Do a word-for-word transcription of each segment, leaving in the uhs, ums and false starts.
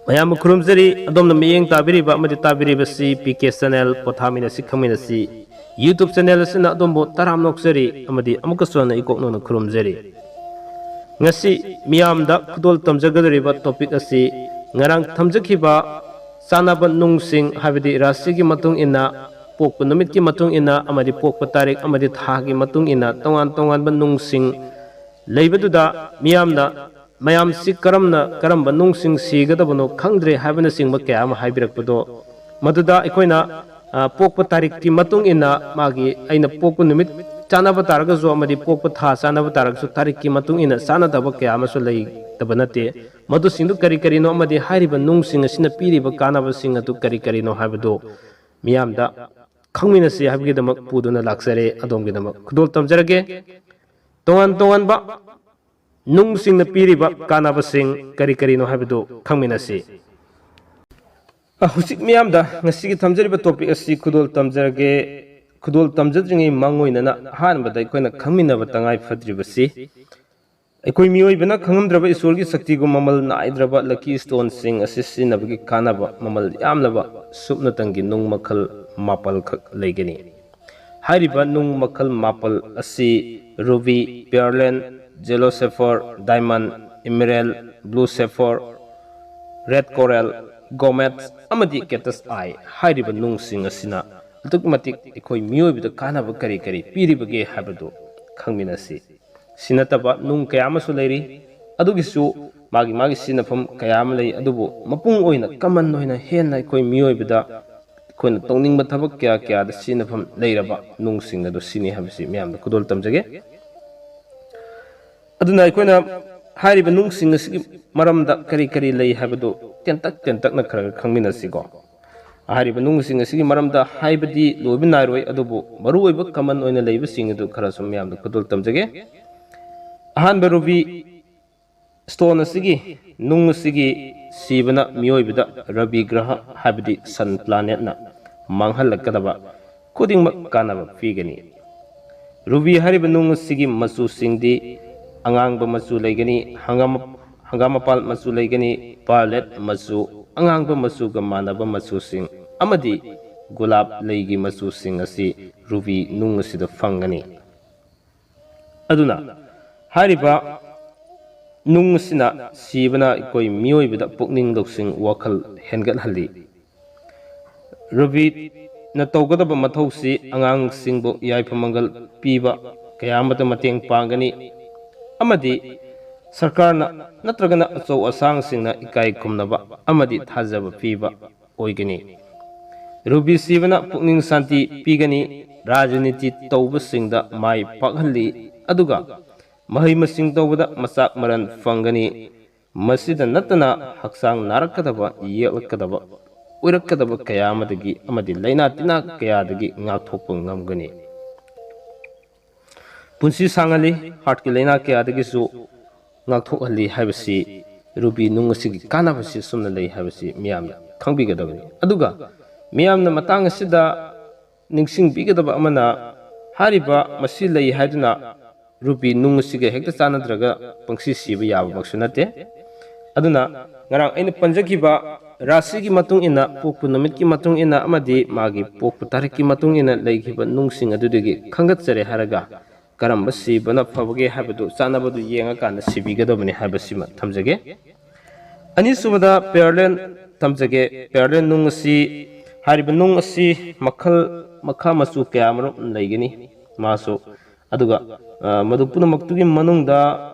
ꯃꯌꯥꯝꯕꯨ ꯈꯨꯔꯨꯝꯖꯔꯤ꯫ ꯑꯗꯣꯝꯅ ꯃꯤꯠꯌꯦꯡ ꯇꯥꯕꯤꯔꯤꯕ ꯑꯃꯗꯤ ꯇꯥꯕꯤꯔꯤꯕꯁꯤ ꯄꯤ ꯀꯦ ꯆꯦꯅꯦꯜ, ꯄꯣꯊꯥꯃꯤꯟꯅꯁꯤ ꯈꯪꯃꯤꯟꯅꯁꯤ ꯌꯨꯇ꯭ꯌꯨꯕ ꯆꯦꯅꯦꯜ ꯑꯁꯤꯅ ꯑꯗꯣꯝꯕꯨ ꯇꯔꯥꯝꯅ ꯑꯣꯛꯆꯔꯤ ꯑꯃꯗꯤ ꯑꯃꯨꯛꯀꯁꯨ ꯍꯟꯅ ꯏꯀꯣꯛ ꯅꯧꯅ ꯈꯨꯔꯨꯝꯖꯔꯤ꯫ ꯉꯁꯤ ꯃꯤꯌꯥꯝꯗ ꯈꯨꯗꯣꯜ ꯇꯝꯖꯒꯗꯧꯔꯤꯕ ꯇꯣꯄꯤꯛ ꯑꯁꯤ ꯉꯔꯥꯡ ꯊꯝꯖꯈꯤꯕ ꯆꯥꯅꯕ ꯅꯨꯡꯁꯤꯡ, ꯍꯥꯏꯕꯗꯤ ꯔꯥꯁꯤꯒꯤ ꯃꯇꯨꯡ ꯏꯟꯅ, ꯄꯣꯛꯄ ꯅꯨꯃꯤꯠꯀꯤ ꯃꯇꯨꯡ ꯏꯟꯅ ꯑꯃꯗꯤ ꯄꯣꯛꯄ ꯇꯥꯔꯤꯛ ꯑꯃꯗꯤ ꯊꯥꯒꯤ ꯃꯇꯨꯡ ꯏꯟꯅ ꯇꯣꯉꯥꯟ ꯇꯣꯉꯥꯟꯕ ꯅꯨꯡꯁꯤꯡ ꯂꯩꯕꯗꯨꯗ ꯃꯤꯌꯥꯝꯅ ꯃꯌꯥꯝꯁꯤ ꯀꯔꯝꯅ, ꯀꯔꯝꯕ ꯅꯨꯡꯁꯤꯡ ꯁꯤꯒꯗꯕꯅꯣ ꯈꯪꯗ꯭ꯔꯦ ꯍꯥꯏꯕꯅꯆꯤꯡꯕ ꯀꯌꯥ ꯑꯃ ꯍꯥꯏꯕꯤꯔꯛꯄꯗꯣ, ꯃꯗꯨꯗ ꯑꯩꯈꯣꯏꯅ, ꯑ, ꯄꯣꯛꯄ ꯇꯥꯔꯤꯛꯀꯤ ꯃꯇꯨꯡ ꯏꯟꯅ ꯃꯥꯒꯤ, ꯑꯩꯅ ꯄꯣꯛꯄ ꯅꯨꯃꯤꯠ ꯆꯥꯟꯅꯕ ꯇꯥꯔꯒꯁꯨ ꯑꯃꯗꯤ ꯄꯣꯛꯄ ꯊꯥ ꯆꯥꯟꯅꯕ ꯇꯥꯔꯒꯁꯨ ꯇꯥꯔꯤꯛꯀꯤ ꯃꯇꯨꯡ ꯏꯟꯅ ꯆꯥꯟꯅꯗꯕ ꯀꯌꯥ ꯑꯃꯁꯨ ꯂꯩꯇꯕ ꯅꯠꯇꯦ꯫ ꯃꯗꯨꯁꯤꯡꯗꯨ ꯀꯔꯤ ꯀꯔꯤꯅꯣ ꯑꯃꯗꯤ ꯍꯥꯏꯔꯤꯕ ꯅꯨꯡꯁꯤꯡ ꯑꯁꯤꯅ ꯄꯤꯔꯤꯕ ꯀꯥꯟꯅꯕꯁꯤꯡ ꯑꯗꯨ ꯀꯔꯤ ꯀꯔꯤꯅꯣ ꯍꯥꯏꯕꯗꯨ ꯃꯤꯌꯥꯝꯗ ꯈꯪꯃꯤꯟꯅꯁꯤ ꯍꯥꯏꯕꯒꯤꯗꯃꯛ ꯄꯨꯗꯨꯅ ꯂꯥꯛꯆꯔꯦ꯫ ꯑꯗꯣꯝꯒꯤꯗꯃꯛ ꯈꯨꯗꯣꯜ ꯇꯝꯖꯔꯒꯦ꯫ ꯇꯣꯉꯥꯟ ꯇꯣꯉꯥꯟꯕ ꯅꯨꯡꯁꯤꯡꯅ ꯄꯤꯔꯤꯕ ꯀꯥꯟꯅꯕꯁꯤꯡ ꯀꯔꯤ ꯀꯔꯤꯅꯣ ꯍꯥꯏꯕꯗꯨ ꯈꯪꯃꯤꯟꯅꯁꯤ꯫ ꯑ, ꯍꯧꯖꯤꯛ ꯃꯤꯌꯥꯝꯗ ꯉꯁꯤꯒꯤ ꯊꯝꯖꯔꯤꯕ ꯇꯣꯄꯤꯛ ꯑꯁꯤ ꯈꯨꯗꯣꯜ ꯇꯝꯖꯔꯒꯦ꯫ ꯈꯨꯗꯣꯜ ꯇꯝꯖꯗ꯭ꯔꯤꯉꯩ ꯃꯥꯡꯑꯣꯏꯅꯅ ꯑꯍꯥꯟꯕꯗ ꯑꯩꯈꯣꯏꯅ ꯈꯪꯃꯤꯟꯅꯕ ꯇꯉꯥꯏ ꯐꯗ꯭ꯔꯤꯕꯁꯤ, ꯑꯩꯈꯣꯏ ꯃꯤꯑꯣꯏꯕꯅ ꯈꯪꯉꯝꯗ꯭ꯔꯕ ꯏꯁꯣꯔꯒꯤ ꯁꯛꯇꯤꯒꯨꯝ ꯃꯃꯜ ꯅꯥꯏꯗ꯭ꯔꯕ ꯂꯛꯀꯤ ꯁ꯭ꯇꯣꯟꯁꯤꯡ ꯑꯁꯤ ꯁꯤꯖꯤꯟꯅꯕꯒꯤ ꯀꯥꯟꯅꯕ ꯃꯃꯜ ꯌꯥꯝꯂꯕ ꯁꯨꯞꯅꯇꯪꯒꯤ ꯅꯨꯡ ꯃꯈꯜ ꯃꯥꯄꯜꯈꯛ ꯂꯩꯒꯅꯤ꯫ ꯍꯥꯏꯔꯤꯕ ꯅꯨꯡ ꯃꯈꯜ ꯃꯥꯄꯜ ꯑꯁꯤ ꯔꯨꯕꯤ, ꯄꯤꯌꯔꯂꯦꯟ, ꯖꯦꯂꯣ ꯁꯦꯐꯣꯔ, ꯗꯥꯏꯃꯟ, ꯏꯃꯦꯔꯦꯜ, ꯕ꯭ꯂꯨ ꯁꯦꯐꯣꯔ, ꯔꯦꯗ ꯀꯣꯔꯦꯜ, ꯒꯣꯃꯦꯠ ꯑꯃꯗꯤ ꯀꯦꯇꯁ ꯑꯥꯏ ꯍꯥꯏꯔꯤꯕ ꯅꯨꯡꯁꯤꯡ ꯑꯁꯤꯅ ꯑꯗꯨꯛꯀꯤ ꯃꯇꯤꯛ ꯑꯩꯈꯣꯏ ꯃꯤꯑꯣꯏꯕꯗ ꯀꯥꯟꯅꯕ ꯀꯔꯤ ꯀꯔꯤ ꯄꯤꯔꯤꯕꯒꯦ ꯍꯥꯏꯕꯗꯨ ꯈꯪꯃꯤꯟꯅꯁꯤ꯫ ꯁꯤ ꯅꯠꯇꯕ ꯅꯨꯡ ꯀꯌꯥ ꯑꯃꯁꯨ ꯂꯩꯔꯤ, ꯑꯗꯨꯒꯤꯁꯨ ꯃꯥꯒꯤ ꯃꯥꯒꯤ ꯁꯤꯖꯤꯟꯅꯐꯝ ꯀꯌꯥ ꯑꯃ ꯂꯩ, ꯑꯗꯨꯕꯨ ꯃꯄꯨꯡ ꯑꯣꯏꯅ, ꯀꯃꯟ ꯑꯣꯏꯅ, ꯍꯦꯟꯅ ꯑꯩꯈꯣꯏ ꯃꯤꯑꯣꯏꯕꯗ ꯑꯩꯈꯣꯏꯅ ꯇꯧꯅꯤꯡꯕ ꯊꯕꯛ ꯀꯌꯥ ꯀꯌꯥꯗ ꯁꯤꯖꯤꯟꯅꯐꯝ ꯂꯩꯔꯕ ꯅꯨꯡꯁꯤꯡ ꯑꯗꯨ ꯁꯤꯅꯤ ꯍꯥꯏꯕꯁꯤ ꯃꯌꯥꯝꯗ ꯈꯨꯗꯣꯜ ꯇꯝꯖꯒꯦ꯫ ꯑꯗꯨꯅ ꯑꯩꯈꯣꯏꯅ ꯍꯥꯏꯔꯤꯕ ꯅꯨꯡꯁꯤꯡ ꯑꯁꯤꯒꯤ ꯃꯔꯝꯗ ꯀꯔꯤ ꯀꯔꯤ ꯂꯩ ꯍꯥꯏꯕꯗꯨ ꯇꯦꯟꯇꯛ ꯇꯦꯟꯇꯛꯅ ꯈꯔ ꯈꯔ ꯈꯪꯃꯤꯟꯅꯁꯤꯀꯣ꯫ ꯍꯥꯏꯔꯤꯕ ꯅꯨꯡꯁꯤꯡ ꯑꯁꯤꯒꯤ ꯃꯔꯝꯗ ꯍꯥꯏꯕꯗꯤ ꯂꯣꯏꯕ ꯅꯥꯏꯔꯣꯏ, ꯑꯗꯨꯕꯨ ꯃꯔꯨꯑꯣꯏꯕ, ꯀꯃꯟ ꯑꯣꯏꯅ ꯂꯩꯕꯁꯤꯡ ꯑꯗꯨ ꯈꯔ ꯁꯨꯝ ꯃꯌꯥꯝꯗ ꯈꯨꯗꯣꯜ ꯇꯝꯖꯒꯦ꯫ ꯑꯍꯥꯟꯕ, ꯔꯨꯕꯤ ꯁ꯭ꯇꯣꯟ ꯑꯁꯤꯒꯤ, ꯅꯨꯡ ꯑꯁꯤꯒꯤ ꯁꯤꯕꯅ ꯃꯤꯑꯣꯏꯕꯗ ꯔꯕꯤ ꯒ꯭ꯔꯍ, ꯍꯥꯏꯕꯗꯤ ꯁꯟ ꯄ꯭ꯂꯥꯅꯦꯠꯅ ꯃꯥꯡꯍꯜꯂꯛꯀꯗꯕ ꯈꯨꯗꯤꯡꯃꯛ ꯀꯥꯟꯅꯕ ꯄꯤꯒꯅꯤ꯫ ꯔꯨꯕꯤ ꯍꯥꯏꯔꯤꯕ ꯅꯨꯡ ꯑꯁꯤꯒꯤ ꯃꯆꯨꯁꯤꯡꯗꯤ ꯑꯉꯥꯡꯕ ꯃꯆꯨ ꯂꯩꯒꯅꯤ, ꯍꯪꯒꯥꯝ, ꯍꯪꯒꯥꯝ ꯃꯄꯥꯜ ꯃꯆꯨ ꯂꯩꯒꯅꯤ, violet ꯃꯆꯨ, ꯑꯉꯥꯡꯕ ꯃꯆꯨꯒ ꯃꯥꯟꯅꯕ ꯃꯆꯨꯁꯤꯡ ꯑꯃꯗꯤ ꯒꯨꯂꯥꯞ ꯂꯩꯒꯤ ꯃꯆꯨꯁꯤꯡ ꯑꯁꯤ ꯔꯨꯕꯤ ꯅꯨꯡ ꯑꯁꯤꯗ ꯐꯪꯒꯅꯤ꯫ ꯑꯗꯨꯅ ꯍꯥꯏꯔꯤꯕ ꯅꯨꯡ ꯑꯁꯤꯅ ꯁꯤꯕꯅ ꯑꯩꯈꯣꯏ ꯃꯤꯑꯣꯏꯕꯗ ꯄꯨꯛꯅꯤꯡ ꯂꯧꯁꯤꯡ ꯋꯥꯈꯜ ꯍꯦꯟꯒꯠꯍꯜꯂꯤ꯫ ꯔꯨꯕꯤꯅ ꯇꯧꯒꯗꯕ ꯃꯊꯧꯁꯤ ꯑꯉꯥꯡꯁꯤꯡꯕꯨ ꯌꯥꯏꯐ ꯃꯪꯒꯜ ꯄꯤꯕ ꯀꯌꯥ ꯑꯃꯗ ꯃꯇꯦꯡ ꯄꯥꯡꯒꯅꯤ ꯑꯃꯗꯤ ꯁꯔꯀꯥꯔꯅ ꯅꯠꯇ꯭ꯔꯒꯅ ꯑꯆꯧ ꯑꯁꯥꯡꯁꯤꯡꯅ ꯏꯀꯥꯏ ꯈꯨꯝꯅꯕ ꯑꯃꯗꯤ ꯊꯥꯖꯕ ꯄꯤꯕ ꯑꯣꯏꯒꯅꯤ꯫ ꯔꯨꯕꯤ ꯁꯤꯕꯅ ꯄꯨꯛꯅꯤꯡ ꯁꯥꯟꯇꯤ ꯄꯤꯒꯅꯤ, ꯔꯥꯖꯅꯤꯇꯤ ꯇꯧꯕꯁꯤꯡꯗ ꯃꯥꯏ ꯄꯥꯛꯍꯜꯂꯤ, ꯑꯗꯨꯒ ꯃꯍꯩ ꯃꯁꯤꯡ ꯇꯧꯕꯗ ꯃꯆꯥꯛ ꯃꯔꯟ ꯐꯪꯒꯅꯤ꯫ ꯃꯁꯤꯗ ꯅꯠꯇꯅ ꯍꯛꯆꯥꯡ ꯅꯥꯔꯛꯀꯗꯕ, ꯌꯦꯛꯂꯛꯀꯗꯕ, ꯑꯣꯏꯔꯛꯀꯗꯕ ꯀꯌꯥ ꯑꯃꯗꯒꯤ ꯑꯃꯗꯤ ꯂꯥꯏꯅꯥ ꯇꯤꯟꯅꯥ ꯀꯌꯥꯗꯒꯤ ꯉꯥꯛꯊꯣꯛꯄ ꯉꯝꯒꯅꯤ꯫ ꯄꯨꯟꯁꯤ ꯁꯥꯡꯍꯜꯂꯤ, ꯍꯥꯔꯠꯀꯤ ꯂꯥꯏꯅꯥ ꯀꯌꯥꯗꯒꯤꯁꯨ ꯉꯥꯛꯊꯣꯛꯍꯜꯂꯤ ꯍꯥꯏꯕꯁꯤ ꯔꯨꯕꯤ ꯅꯨꯡ ꯑꯁꯤꯒꯤ ꯀꯥꯟꯅꯕꯁꯤ ꯑꯁꯨꯝꯅ ꯂꯩ ꯍꯥꯏꯕꯁꯤ ꯃꯤꯌꯥꯝꯅ ꯈꯪꯕꯤꯒꯗꯕꯅꯤ꯫ ꯑꯗꯨꯒ ꯃꯤꯌꯥꯝꯅ ꯃꯇꯥꯡ ꯑꯁꯤꯗ ꯅꯤꯡꯁꯤꯡꯕꯤꯒꯗꯕ ꯑꯃꯅ, ꯍꯥꯏꯔꯤꯕ ꯃꯁꯤ ꯂꯩ ꯍꯥꯏꯗꯨꯅ ꯔꯨꯕꯤ ꯅꯨꯡ ꯑꯁꯤꯒ ꯍꯦꯛꯇ ꯆꯥꯟꯅꯗ꯭ꯔꯒ ꯄꯪꯁꯤ ꯁꯤꯕ ꯌꯥꯕꯃꯛꯁꯨ ꯅꯠꯇꯦ꯫ ꯑꯗꯨꯅ ꯉꯔꯥꯡ ꯑꯩꯅ ꯄꯟꯖꯈꯤꯕ ꯔꯥꯁꯤꯒꯤ ꯃꯇꯨꯡ ꯏꯟꯅ, ꯄꯣꯛꯄ ꯅꯨꯃꯤꯠꯀꯤ ꯃꯇꯨꯡ ꯏꯟꯅ ꯑꯃꯗꯤ ꯃꯥꯒꯤ ꯄꯣꯛꯄ ꯇꯥꯔꯤꯛꯀꯤ ꯃꯇꯨꯡ ꯏꯟꯅ ꯂꯩꯈꯤꯕ ꯅꯨꯡꯁꯤꯡ ꯑꯗꯨꯗꯒꯤ ꯈꯟꯒꯠꯆꯔꯦ ꯍꯥꯏꯔꯒ ꯀꯔꯝꯕ ꯁꯤꯕꯅ ꯐꯕꯒꯦ ꯍꯥꯏꯕꯗꯨ ꯆꯥꯟꯅꯕꯗꯨ ꯌꯦꯡꯉꯀꯥꯟꯗ ꯁꯤꯕꯤꯒꯗꯕꯅꯤ ꯍꯥꯏꯕꯁꯤꯃ ꯊꯝꯖꯒꯦ꯫ ꯑꯅꯤꯁꯨꯕꯗ ꯄꯦꯔꯂꯦꯟ ꯊꯝꯖꯒꯦ꯫ ꯄꯦꯔꯂꯦꯟ ꯅꯨꯡ ꯑꯁꯤ, ꯍꯥꯏꯔꯤꯕ ꯅꯨꯡ ꯑꯁꯤ ꯃꯈꯜ ꯃꯈꯥ ꯃꯆꯨ ꯀꯌꯥ ꯑꯃꯔꯣꯝ ꯂꯩꯒꯅꯤ꯫ ꯃꯥꯁꯨ ꯑꯗꯨꯒ, ꯑ, ꯃꯗꯨ ꯄꯨꯝꯅꯃꯛꯇꯨꯒꯤ ꯃꯅꯨꯡꯗ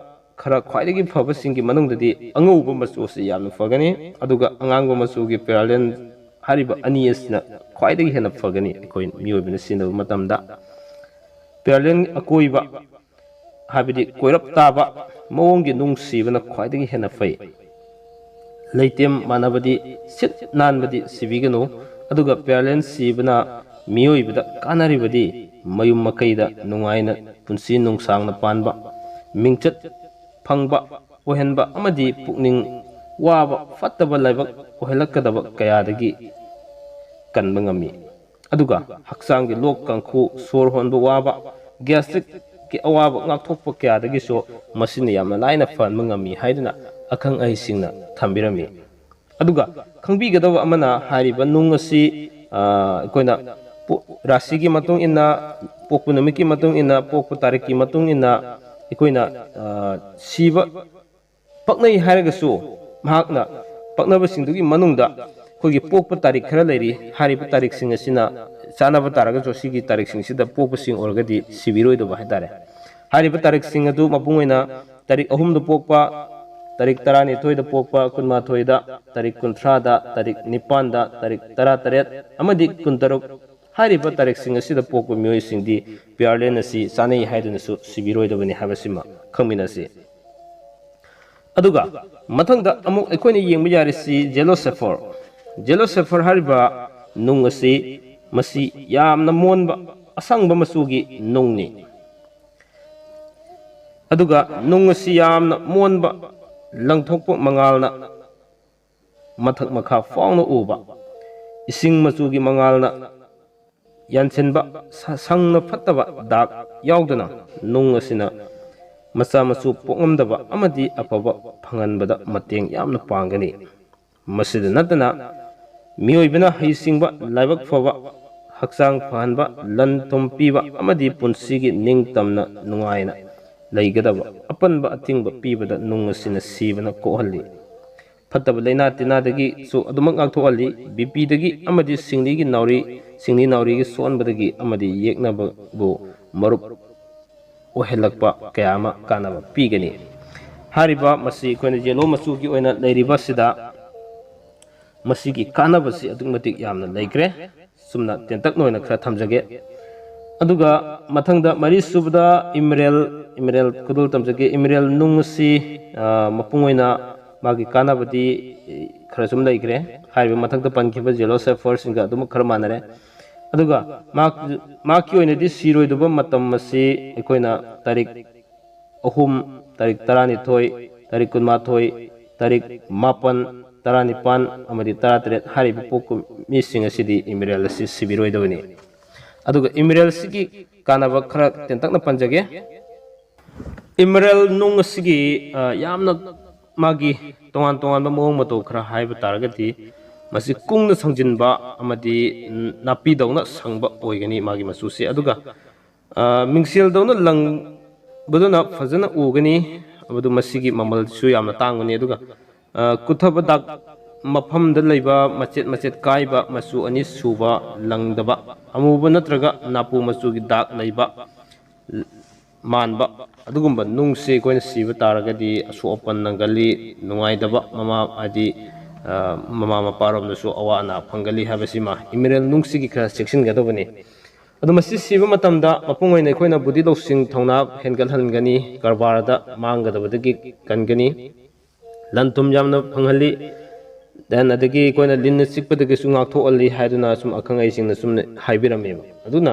ꯈꯔ ꯈ꯭ꯋꯥꯏꯗꯒꯤ ꯐꯕꯁꯤꯡꯒꯤ ꯃꯅꯨꯡꯗꯗꯤ ꯑꯉꯧꯕ ꯃꯆꯨ ꯑꯁꯤ ꯌꯥꯝꯅ ꯐꯒꯅꯤ, ꯑꯗꯨꯒ ꯑꯉꯥꯡꯕ ꯃꯆꯨꯒꯤ ꯄꯦꯔꯂꯦꯟ ꯍꯥꯏꯔꯤꯕ ꯑꯅꯤ ꯑꯁꯤꯅ ꯈ꯭ꯋꯥꯏꯗꯒꯤ ꯍꯦꯟꯅ ꯐꯒꯅꯤ꯫ ꯑꯩꯈꯣꯏ ꯃꯤꯑꯣꯏꯕꯅ ꯁꯤꯖꯤꯟꯅꯕ ꯃꯇꯝꯗ ꯄꯦꯔꯂꯦꯟ ꯑꯀꯣꯏꯕ, ꯍꯥꯏꯕꯗꯤ ꯀꯣꯏꯔꯞ ꯇꯥꯕ ꯃꯑꯣꯡꯒꯤ ꯅꯨꯡ ꯁꯤꯕꯅ ꯈ꯭ꯋꯥꯏꯗꯒꯤ ꯍꯦꯟꯅ ꯐꯩ꯫ ꯂꯩꯇꯦꯝ ꯃꯥꯟꯅꯕꯗꯤ, ꯁꯤꯠ ꯅꯥꯟꯕꯗꯤ ꯁꯤꯕꯤꯒꯅꯨ꯫ ꯑꯗꯨꯒ ꯄꯦꯔꯂꯦꯟ ꯁꯤꯕꯅ ꯃꯤꯑꯣꯏꯕꯗ ꯀꯥꯟꯅꯔꯤꯕꯗꯤ ꯃꯌꯨꯝ ꯃꯀꯩꯗ ꯅꯨꯡꯉꯥꯏꯅ ꯄꯨꯟꯁꯤ ꯅꯨꯡꯁꯥꯡꯅ ꯄꯥꯟꯕ, ꯃꯤꯡꯆꯠ ꯐꯪꯕ ꯑꯣꯏꯍꯟꯕ ꯑꯃꯗꯤ ꯄꯨꯛꯅꯤꯡ ꯋꯥꯕ, ꯐꯠꯇꯕ ꯂꯥꯏꯕꯛ ꯑꯣꯏꯍꯜꯂꯛꯀꯗꯕ ꯀꯌꯥꯗꯒꯤ ꯀꯟꯕ ꯉꯝꯃꯤ꯫ ꯑꯗꯨꯒ ꯍꯛꯆꯥꯡꯒꯤ ꯂꯣꯛ ꯀꯥꯡꯈꯨ, ꯁꯣꯔ ꯍꯣꯟꯕ ꯋꯥꯕ, ꯒ꯭ꯌꯥꯁꯇ꯭ꯔꯤꯛꯀꯤ ꯑꯋꯥꯕ ꯉꯥꯛꯊꯣꯛꯄ ꯀꯌꯥꯗꯒꯤꯁꯨ ꯃꯁꯤꯅ ꯌꯥꯝꯅ ꯂꯥꯏꯅ ꯐꯍꯟꯕ ꯉꯝꯃꯤ ꯍꯥꯏꯗꯨꯅ ꯑꯈꯪ ꯑꯍꯩꯁꯤꯡꯅ ꯊꯝꯕꯤꯔꯝꯃꯤ꯫ ꯑꯗꯨꯒ ꯈꯪꯕꯤꯒꯗꯕ ꯑꯃꯅ, ꯍꯥꯏꯔꯤꯕ ꯅꯨꯡ ꯑꯁꯤ, ꯑ, ꯑꯩꯈꯣꯏꯅ ꯄꯣ-, ꯔꯥꯁꯤꯒꯤ ꯃꯇꯨꯡ ꯏꯟꯅ, ꯄꯣꯛꯄ ꯅꯨꯃꯤꯠꯀꯤ ꯃꯇꯨꯡ ꯏꯟꯅ, ꯄꯣꯛꯄ ꯇꯥꯔꯤꯛꯀꯤ ꯃꯇꯨꯡ ꯏꯟꯅ ꯑꯩꯈꯣꯏꯅ, ꯑ, ꯁꯤꯕ ꯄꯛꯅꯩ ꯍꯥꯏꯔꯒꯁꯨ, ꯃꯍꯥꯛꯅ ꯄꯛꯅꯕꯁꯤꯡꯗꯨꯒꯤ ꯃꯅꯨꯡꯗ ꯑꯩꯈꯣꯏꯒꯤ ꯄꯣꯛꯄ ꯇꯥꯔꯤꯛ ꯈꯔ ꯂꯩꯔꯤ꯫ ꯍꯥꯏꯔꯤꯕ ꯇꯥꯔꯤꯛꯁꯤꯡ ꯑꯁꯤꯅ ꯆꯥꯟꯅꯕ ꯇꯥꯔꯒꯁꯨ, ꯁꯤꯒꯤ ꯇꯥꯔꯤꯛꯁꯤꯡꯁꯤꯗ ꯄꯣꯛꯄꯁꯤꯡ ꯑꯣꯏꯔꯒꯗꯤ ꯁꯤꯕꯤꯔꯣꯏꯗꯕ ꯍꯥꯏꯇꯥꯔꯦ꯫ ꯍꯥꯏꯔꯤꯕ ꯇꯥꯔꯤꯛꯁꯤꯡ ꯑꯗꯨ ꯃꯄꯨꯡ ꯑꯣꯏꯅ ꯇꯥꯔꯤꯛ ꯑꯍꯨꯝꯗ ꯄꯣꯛꯄ, ꯇꯥꯔꯤꯛ ꯇꯔꯥꯅꯤꯊꯣꯏꯗ ꯄꯣꯛꯄ, ꯀꯨꯟꯃꯥꯊꯣꯏꯗ, ꯇꯥꯔꯤꯛ ꯀꯨꯟꯊ꯭ꯔꯥꯗ, ꯇꯥꯔꯤꯛ ꯅꯤꯄꯥꯟꯗ, ꯇꯥꯔꯤꯛ ꯇꯔꯥꯇꯔꯦꯠ ꯑꯃꯗꯤ ꯀꯨꯟꯇꯔꯨꯛ꯫ ꯍꯥꯏꯔꯤꯕ ꯇꯥꯔꯤꯛꯁꯤꯡ ꯑꯁꯤꯗ ꯄꯣꯛꯄ ꯃꯤꯑꯣꯏꯁꯤꯡꯗꯤ ꯄꯤꯌꯥꯔꯂꯦꯟ ꯑꯁꯤ ꯆꯥꯅꯩ ꯍꯥꯏꯗꯨꯅꯁꯨ ꯁꯤꯕꯤꯔꯣꯏꯗꯕꯅꯤ ꯍꯥꯏꯕꯁꯤꯃ ꯈꯪꯃꯤꯟꯅꯁꯤ꯫ ꯑꯗꯨꯒ ꯃꯊꯪꯗ ꯑꯃꯨꯛ ꯑꯩꯈꯣꯏꯅ ꯌꯦꯡꯕ ꯌꯥꯔꯤꯁꯤ ꯖꯦꯂꯣꯁꯦꯐꯣꯔ꯫ ꯖꯦꯂꯣꯁꯦꯐꯣꯔ ꯍꯥꯏꯔꯤꯕ ꯅꯨꯡ ꯑꯁꯤ, ꯃꯁꯤ ꯌꯥꯝꯅ ꯃꯣꯟꯕ ꯑꯁꯪꯕ ꯃꯆꯨꯒꯤ ꯅꯨꯡꯅꯤ꯫ ꯑꯗꯨꯒ ꯅꯨꯡ ꯑꯁꯤ ꯌꯥꯝꯅ ꯃꯣꯟꯕ, ꯂꯪꯊꯣꯛꯄ ꯃꯉꯥꯜꯅ ꯃꯊꯛ ꯃꯈꯥ ꯐꯥꯎꯅ ꯎꯕ, ꯏꯁꯤꯡ ꯃꯆꯨꯒꯤ ꯃꯉꯥꯜꯅ ꯌꯥꯟꯁꯤꯟꯕ, ꯁ-, ꯁꯪꯅ ꯐꯠꯇꯕ ꯗꯥꯛ ꯌꯥꯎꯗꯅ ꯅꯨꯡ ꯑꯁꯤꯅ ꯃꯆꯥ ꯃꯁꯨ ꯄꯣꯛꯉꯝꯗꯕ ꯑꯃꯗꯤ ꯑꯐꯕ ꯐꯪꯍꯟꯕꯗ ꯃꯇꯦꯡ ꯌꯥꯝꯅ ꯄꯥꯡꯒꯅꯤ꯫ ꯃꯁꯤꯗ ꯅꯠꯇꯅ ꯃꯤꯑꯣꯏꯕꯅ ꯍꯩꯁꯤꯡꯕ, ꯂꯥꯏꯕꯛ ꯐꯕ, ꯍꯛꯆꯥꯡ ꯐꯍꯟꯕ, ꯂꯟ ꯊꯨꯝ ꯄꯤꯕ ꯑꯃꯗꯤ ꯄꯨꯟꯁꯤꯒꯤ ꯅꯤꯡꯇꯝꯅ ꯅꯨꯡꯉꯥꯏꯅ ꯂꯩꯒꯗꯕ ꯑꯄꯟꯕ ꯑꯊꯤꯡꯕ ꯄꯤꯕꯗ ꯅꯨꯡ ꯑꯁꯤꯅ ꯁꯤꯕꯅ ꯀꯣꯛꯍꯜꯂꯤ꯫ ꯐꯠꯇꯕ ꯂꯥꯏꯅꯥ ꯇꯤꯟꯅꯥꯗꯒꯤꯁꯨ ꯑꯗꯨꯃꯛ ꯉꯥꯛꯊꯣꯛꯍꯜꯂꯤ꯫ ꯕꯤ ꯄꯤꯗꯒꯤ ꯑꯃꯗꯤ ꯁꯤꯡꯂꯤꯒꯤ ꯅꯥꯎꯔꯤ, ꯁꯤꯡꯂꯤ ꯅꯥꯎꯔꯤꯒꯤ ꯁꯣꯛꯍꯟꯕꯗꯒꯤ ꯑꯃꯗꯤ ꯌꯦꯛꯅꯕꯕꯨ ꯃꯔꯨꯞ ꯑꯣꯏꯍꯜꯂꯛꯄ ꯀꯌꯥ ꯑꯃ ꯀꯥꯟꯅꯕ ꯄꯤꯒꯅꯤ꯫ ꯍꯥꯏꯔꯤꯕ ꯃꯁꯤ ꯑꯩꯈꯣꯏꯅ ꯌꯦꯂꯣ ꯃꯆꯨꯒꯤ ꯑꯣꯏꯅ ꯂꯩꯔꯤꯕꯁꯤꯗ ꯃꯁꯤꯒꯤ ꯀꯥꯟꯅꯕꯁꯤ ꯑꯗꯨꯛꯀꯤ ꯃꯇꯤꯛ ꯌꯥꯝꯅ ꯂꯩꯈ꯭ꯔꯦ꯫ ꯁꯨꯝꯅ ꯇꯦꯟꯇꯛꯅ ꯑꯣꯏꯅ ꯈꯔ ꯊꯝꯖꯒꯦ꯫ ꯑꯗꯨꯒ ꯃꯊꯪꯗ ꯃꯔꯤꯁꯨꯕꯗ ꯏꯃꯔꯦꯜ, ꯏꯃꯔꯦꯜ ꯈꯨꯗꯣꯜ ꯇꯝꯖꯒꯦ꯫ ꯏꯃꯔꯦꯜ ꯅꯨꯡ ꯑꯁꯤ, ꯑ, ꯃꯄꯨꯡ ꯑꯣꯏꯅ ꯃꯥꯒꯤ ꯀꯥꯟꯅꯕꯗꯤ ꯈꯔ ꯁꯨꯝ ꯂꯩꯈ꯭ꯔꯦ꯫ ꯍꯥꯏꯔꯤꯕ ꯃꯊꯛꯇ ꯄꯟꯈꯤꯕ ꯖꯦꯂꯣ ꯁꯦꯐꯔꯁꯤꯡꯒ ꯑꯗꯨꯃꯛ ꯈꯔ ꯃꯥꯟꯅꯔꯦ꯫ ꯑꯗꯨꯒ ꯃꯍꯥꯛ, ꯃꯍꯥꯛꯀꯤ ꯑꯣꯏꯅꯗꯤ ꯁꯤꯔꯣꯏꯗꯕ ꯃꯇꯝ ꯑꯁꯤ ꯑꯩꯈꯣꯏꯅ ꯇꯥꯔꯤꯛ ꯑꯍꯨꯝ, ꯇꯥꯔꯤꯛ ꯇꯔꯥꯅꯤꯊꯣꯏ, ꯇꯥꯔꯤꯛ ꯀꯨꯟꯃꯥꯊꯣꯏ, ꯇꯥꯔꯤꯛ ꯃꯥꯄꯟ, ꯇꯔꯥꯅꯤꯄꯥꯟ ꯑꯃꯗꯤ ꯇꯔꯥꯇꯔꯦꯠ ꯍꯥꯏꯔꯤꯕ ꯄꯣꯛꯄ ꯃꯤꯁꯤꯡ ꯑꯁꯤꯗꯤ ꯏꯃꯔꯦꯜ ꯑꯁꯤ ꯁꯤꯕꯤꯔꯣꯏꯗꯕꯅꯤ꯫ ꯑꯗꯨꯒ ꯏꯃꯔꯦꯜꯁꯤꯒꯤ ꯀꯥꯟꯅꯕ ꯈꯔ ꯇꯦꯟꯇꯛꯅ ꯄꯟꯖꯒꯦ꯫ ꯏꯃꯔꯦꯜ ꯅꯨꯡ ꯑꯁꯤꯒꯤ, ꯑ, ꯌꯥꯝꯅ ꯃꯥꯒꯤ ꯇꯣꯉꯥꯟ ꯇꯣꯉꯥꯟꯕ ꯃꯑꯣꯡ ꯃꯇꯧ ꯈꯔ ꯍꯥꯏꯕ ꯇꯥꯔꯒꯗꯤ, ꯃꯁꯤ ꯀꯨꯡꯅ ꯁꯪꯖꯤꯟꯕ ꯑꯃꯗꯤ ꯅꯥꯄꯤꯗꯧꯅ ꯁꯪꯕ ꯑꯣꯏꯒꯅꯤ ꯃꯥꯒꯤ ꯃꯆꯨꯁꯦ꯫ ꯑꯗꯨꯒ, ꯑ, ꯃꯤꯡꯁꯦꯜꯗꯧꯅ ꯂꯪꯕꯗꯨꯅ ꯐꯖꯅ ꯎꯒꯅꯤ꯫ ꯑꯗꯨ ꯃꯁꯤꯒꯤ ꯃꯃꯜꯁꯨ ꯌꯥꯝꯅ ꯇꯥꯡꯕꯅꯤ꯫ ꯑꯗꯨꯒ, ꯑ, ꯀꯨꯊꯕ ꯗꯥꯛ ꯃꯐꯝꯗ ꯂꯩꯕ ꯃꯆꯦꯠ ꯃꯆꯦꯠ ꯀꯥꯏꯕ, ꯃꯆꯨ ꯑꯅꯤ ꯁꯨꯕ, ꯂꯪꯗꯕ, ꯑꯃꯨꯕ ꯅꯠꯇ꯭ꯔꯒ ꯅꯥꯄꯨ ꯃꯆꯨꯒꯤ ꯗꯥꯛ ꯂꯩꯕ, ꯃꯥꯟꯕ ꯑꯗꯨꯒꯨꯝꯕ ꯅꯨꯡꯁꯤ ꯑꯩꯈꯣꯏꯅ ꯁꯤꯕ ꯇꯥꯔꯒꯗꯤ ꯑꯁꯣꯛ ꯑꯄꯟ ꯅꯪꯒꯜꯂꯤ, ꯅꯨꯡꯉꯥꯏꯇꯕ ꯃꯃꯥ, ꯍꯥꯏꯗꯤ, ꯑ, ꯃꯃꯥ ꯃꯄꯥꯔꯣꯝꯗꯁꯨ ꯑꯋꯥ ꯑꯅꯥ ꯐꯪꯒꯜꯂꯤ ꯍꯥꯏꯕꯁꯤꯃ emerald ꯅꯨꯡꯁꯤꯒꯤ ꯈꯔ ꯆꯦꯛꯁꯤꯟꯒꯗꯕꯅꯤ꯫ ꯑꯗꯣ ꯃꯁꯤ ꯁꯤꯕ ꯃꯇꯝꯗ ꯃꯄꯨꯡ ꯑꯣꯏꯅ ꯑꯩꯈꯣꯏꯅ ꯕꯨꯙꯤ ꯂꯧꯁꯤꯡ ꯊꯧꯅꯥ ꯍꯦꯟꯒꯠꯍꯟꯒꯅꯤ, ꯀꯔꯕꯥꯔꯗ ꯃꯥꯡꯒꯗꯕꯗꯒꯤ ꯀꯟꯒꯅꯤ, ꯂꯟ ꯊꯨꯝ ꯌꯥꯝꯅ ꯐꯪꯍꯜꯂꯤ, then ꯑꯗꯒꯤ ꯑꯩꯈꯣꯏꯅ ꯂꯤꯟꯅ ꯆꯤꯛꯄꯗꯒꯤꯁꯨ ꯉꯥꯛꯊꯣꯛꯍꯜꯂꯤ ꯍꯥꯏꯗꯨꯅ ꯁꯨꯝ ꯑꯈꯪ ꯑꯍꯩꯁꯤꯡꯅ ꯁꯨꯝ ꯍꯥꯏꯕꯤꯔꯝꯃꯦꯕ꯫ ꯑꯗꯨꯅ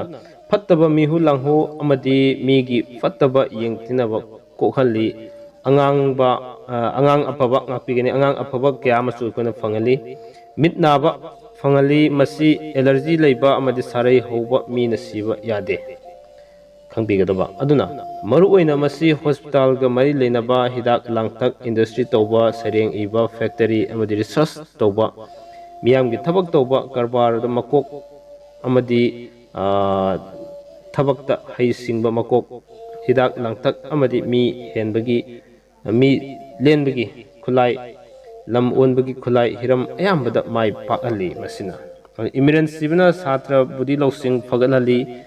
ꯐꯠꯇꯕ ꯃꯤꯍꯨ ꯂꯥꯡꯍꯨ ꯑꯃꯗꯤ ꯃꯤꯒꯤ ꯐꯠꯇꯕ ꯌꯦꯡꯊꯤꯅꯕ ꯀꯣꯛꯍꯜꯂꯤ, ꯑꯉꯥꯡꯕ, ꯑ, ꯑꯉꯥꯡ ꯑꯐꯕ ꯉꯥꯛꯄꯤꯒꯅꯤ, ꯑꯉꯥꯡ ꯑꯐꯕ ꯀꯌꯥ ꯑꯃꯁꯨ ꯑꯩꯈꯣꯏꯅ ꯐꯪꯍꯜꯂꯤ, ꯃꯤꯠ ꯅꯥꯕ ꯐꯪꯍꯜꯂꯤ꯫ ꯃꯁꯤ allergy ꯂꯩꯕ ꯑꯃꯗꯤ ꯁꯥꯔꯩ ꯍꯧꯕ ꯃꯤꯅ ꯁꯤꯕ ꯌꯥꯗꯦ꯫ ꯈꯪꯕꯤꯒꯗꯕ꯫ ꯑꯗꯨꯅ ꯃꯔꯨꯑꯣꯏꯅ ꯃꯁꯤ ꯍꯣꯁꯄꯤꯇꯥꯜꯒ ꯃꯔꯤ ꯂꯩꯅꯕ, ꯍꯤꯗꯥꯛ ꯂꯥꯡꯊꯛ industry ꯇꯧꯕ, ꯁꯩꯔꯦꯡ ꯏꯕ, factory ꯑꯃꯗꯤ research ꯇꯧꯕ, ꯃꯤꯌꯥꯝꯒꯤ ꯊꯕꯛ ꯇꯧꯕ, ꯀꯔꯕꯥꯔꯗ ꯃꯀꯣꯛ ꯑꯃꯗꯤ, ꯑ, ꯊꯕꯛꯇ ꯍꯩꯁꯤꯡꯕ ꯃꯀꯣꯛ, ꯍꯤꯗꯥꯛ ꯂꯥꯡꯊꯛ ꯑꯃꯗꯤ ꯃꯤ ꯍꯦꯟꯕꯒꯤ, ꯃꯤ ꯂꯦꯟꯕꯒꯤ ꯈꯨꯠꯂꯥꯏ, ꯂꯝ ꯑꯣꯟꯕꯒꯤ ꯈꯨꯠꯂꯥꯏ, ꯍꯤꯔꯝ ꯑꯌꯥꯝꯕꯗ ꯃꯥꯏ ꯄꯥꯛꯍꯜꯂꯤ꯫ ꯃꯁꯤꯅ emerald ꯁꯤꯕꯅ ꯁꯥꯇ꯭ꯔ ꯕꯨꯙꯤ ꯂꯧꯁꯤꯡ ꯐꯒꯠꯍꯜꯂꯤ,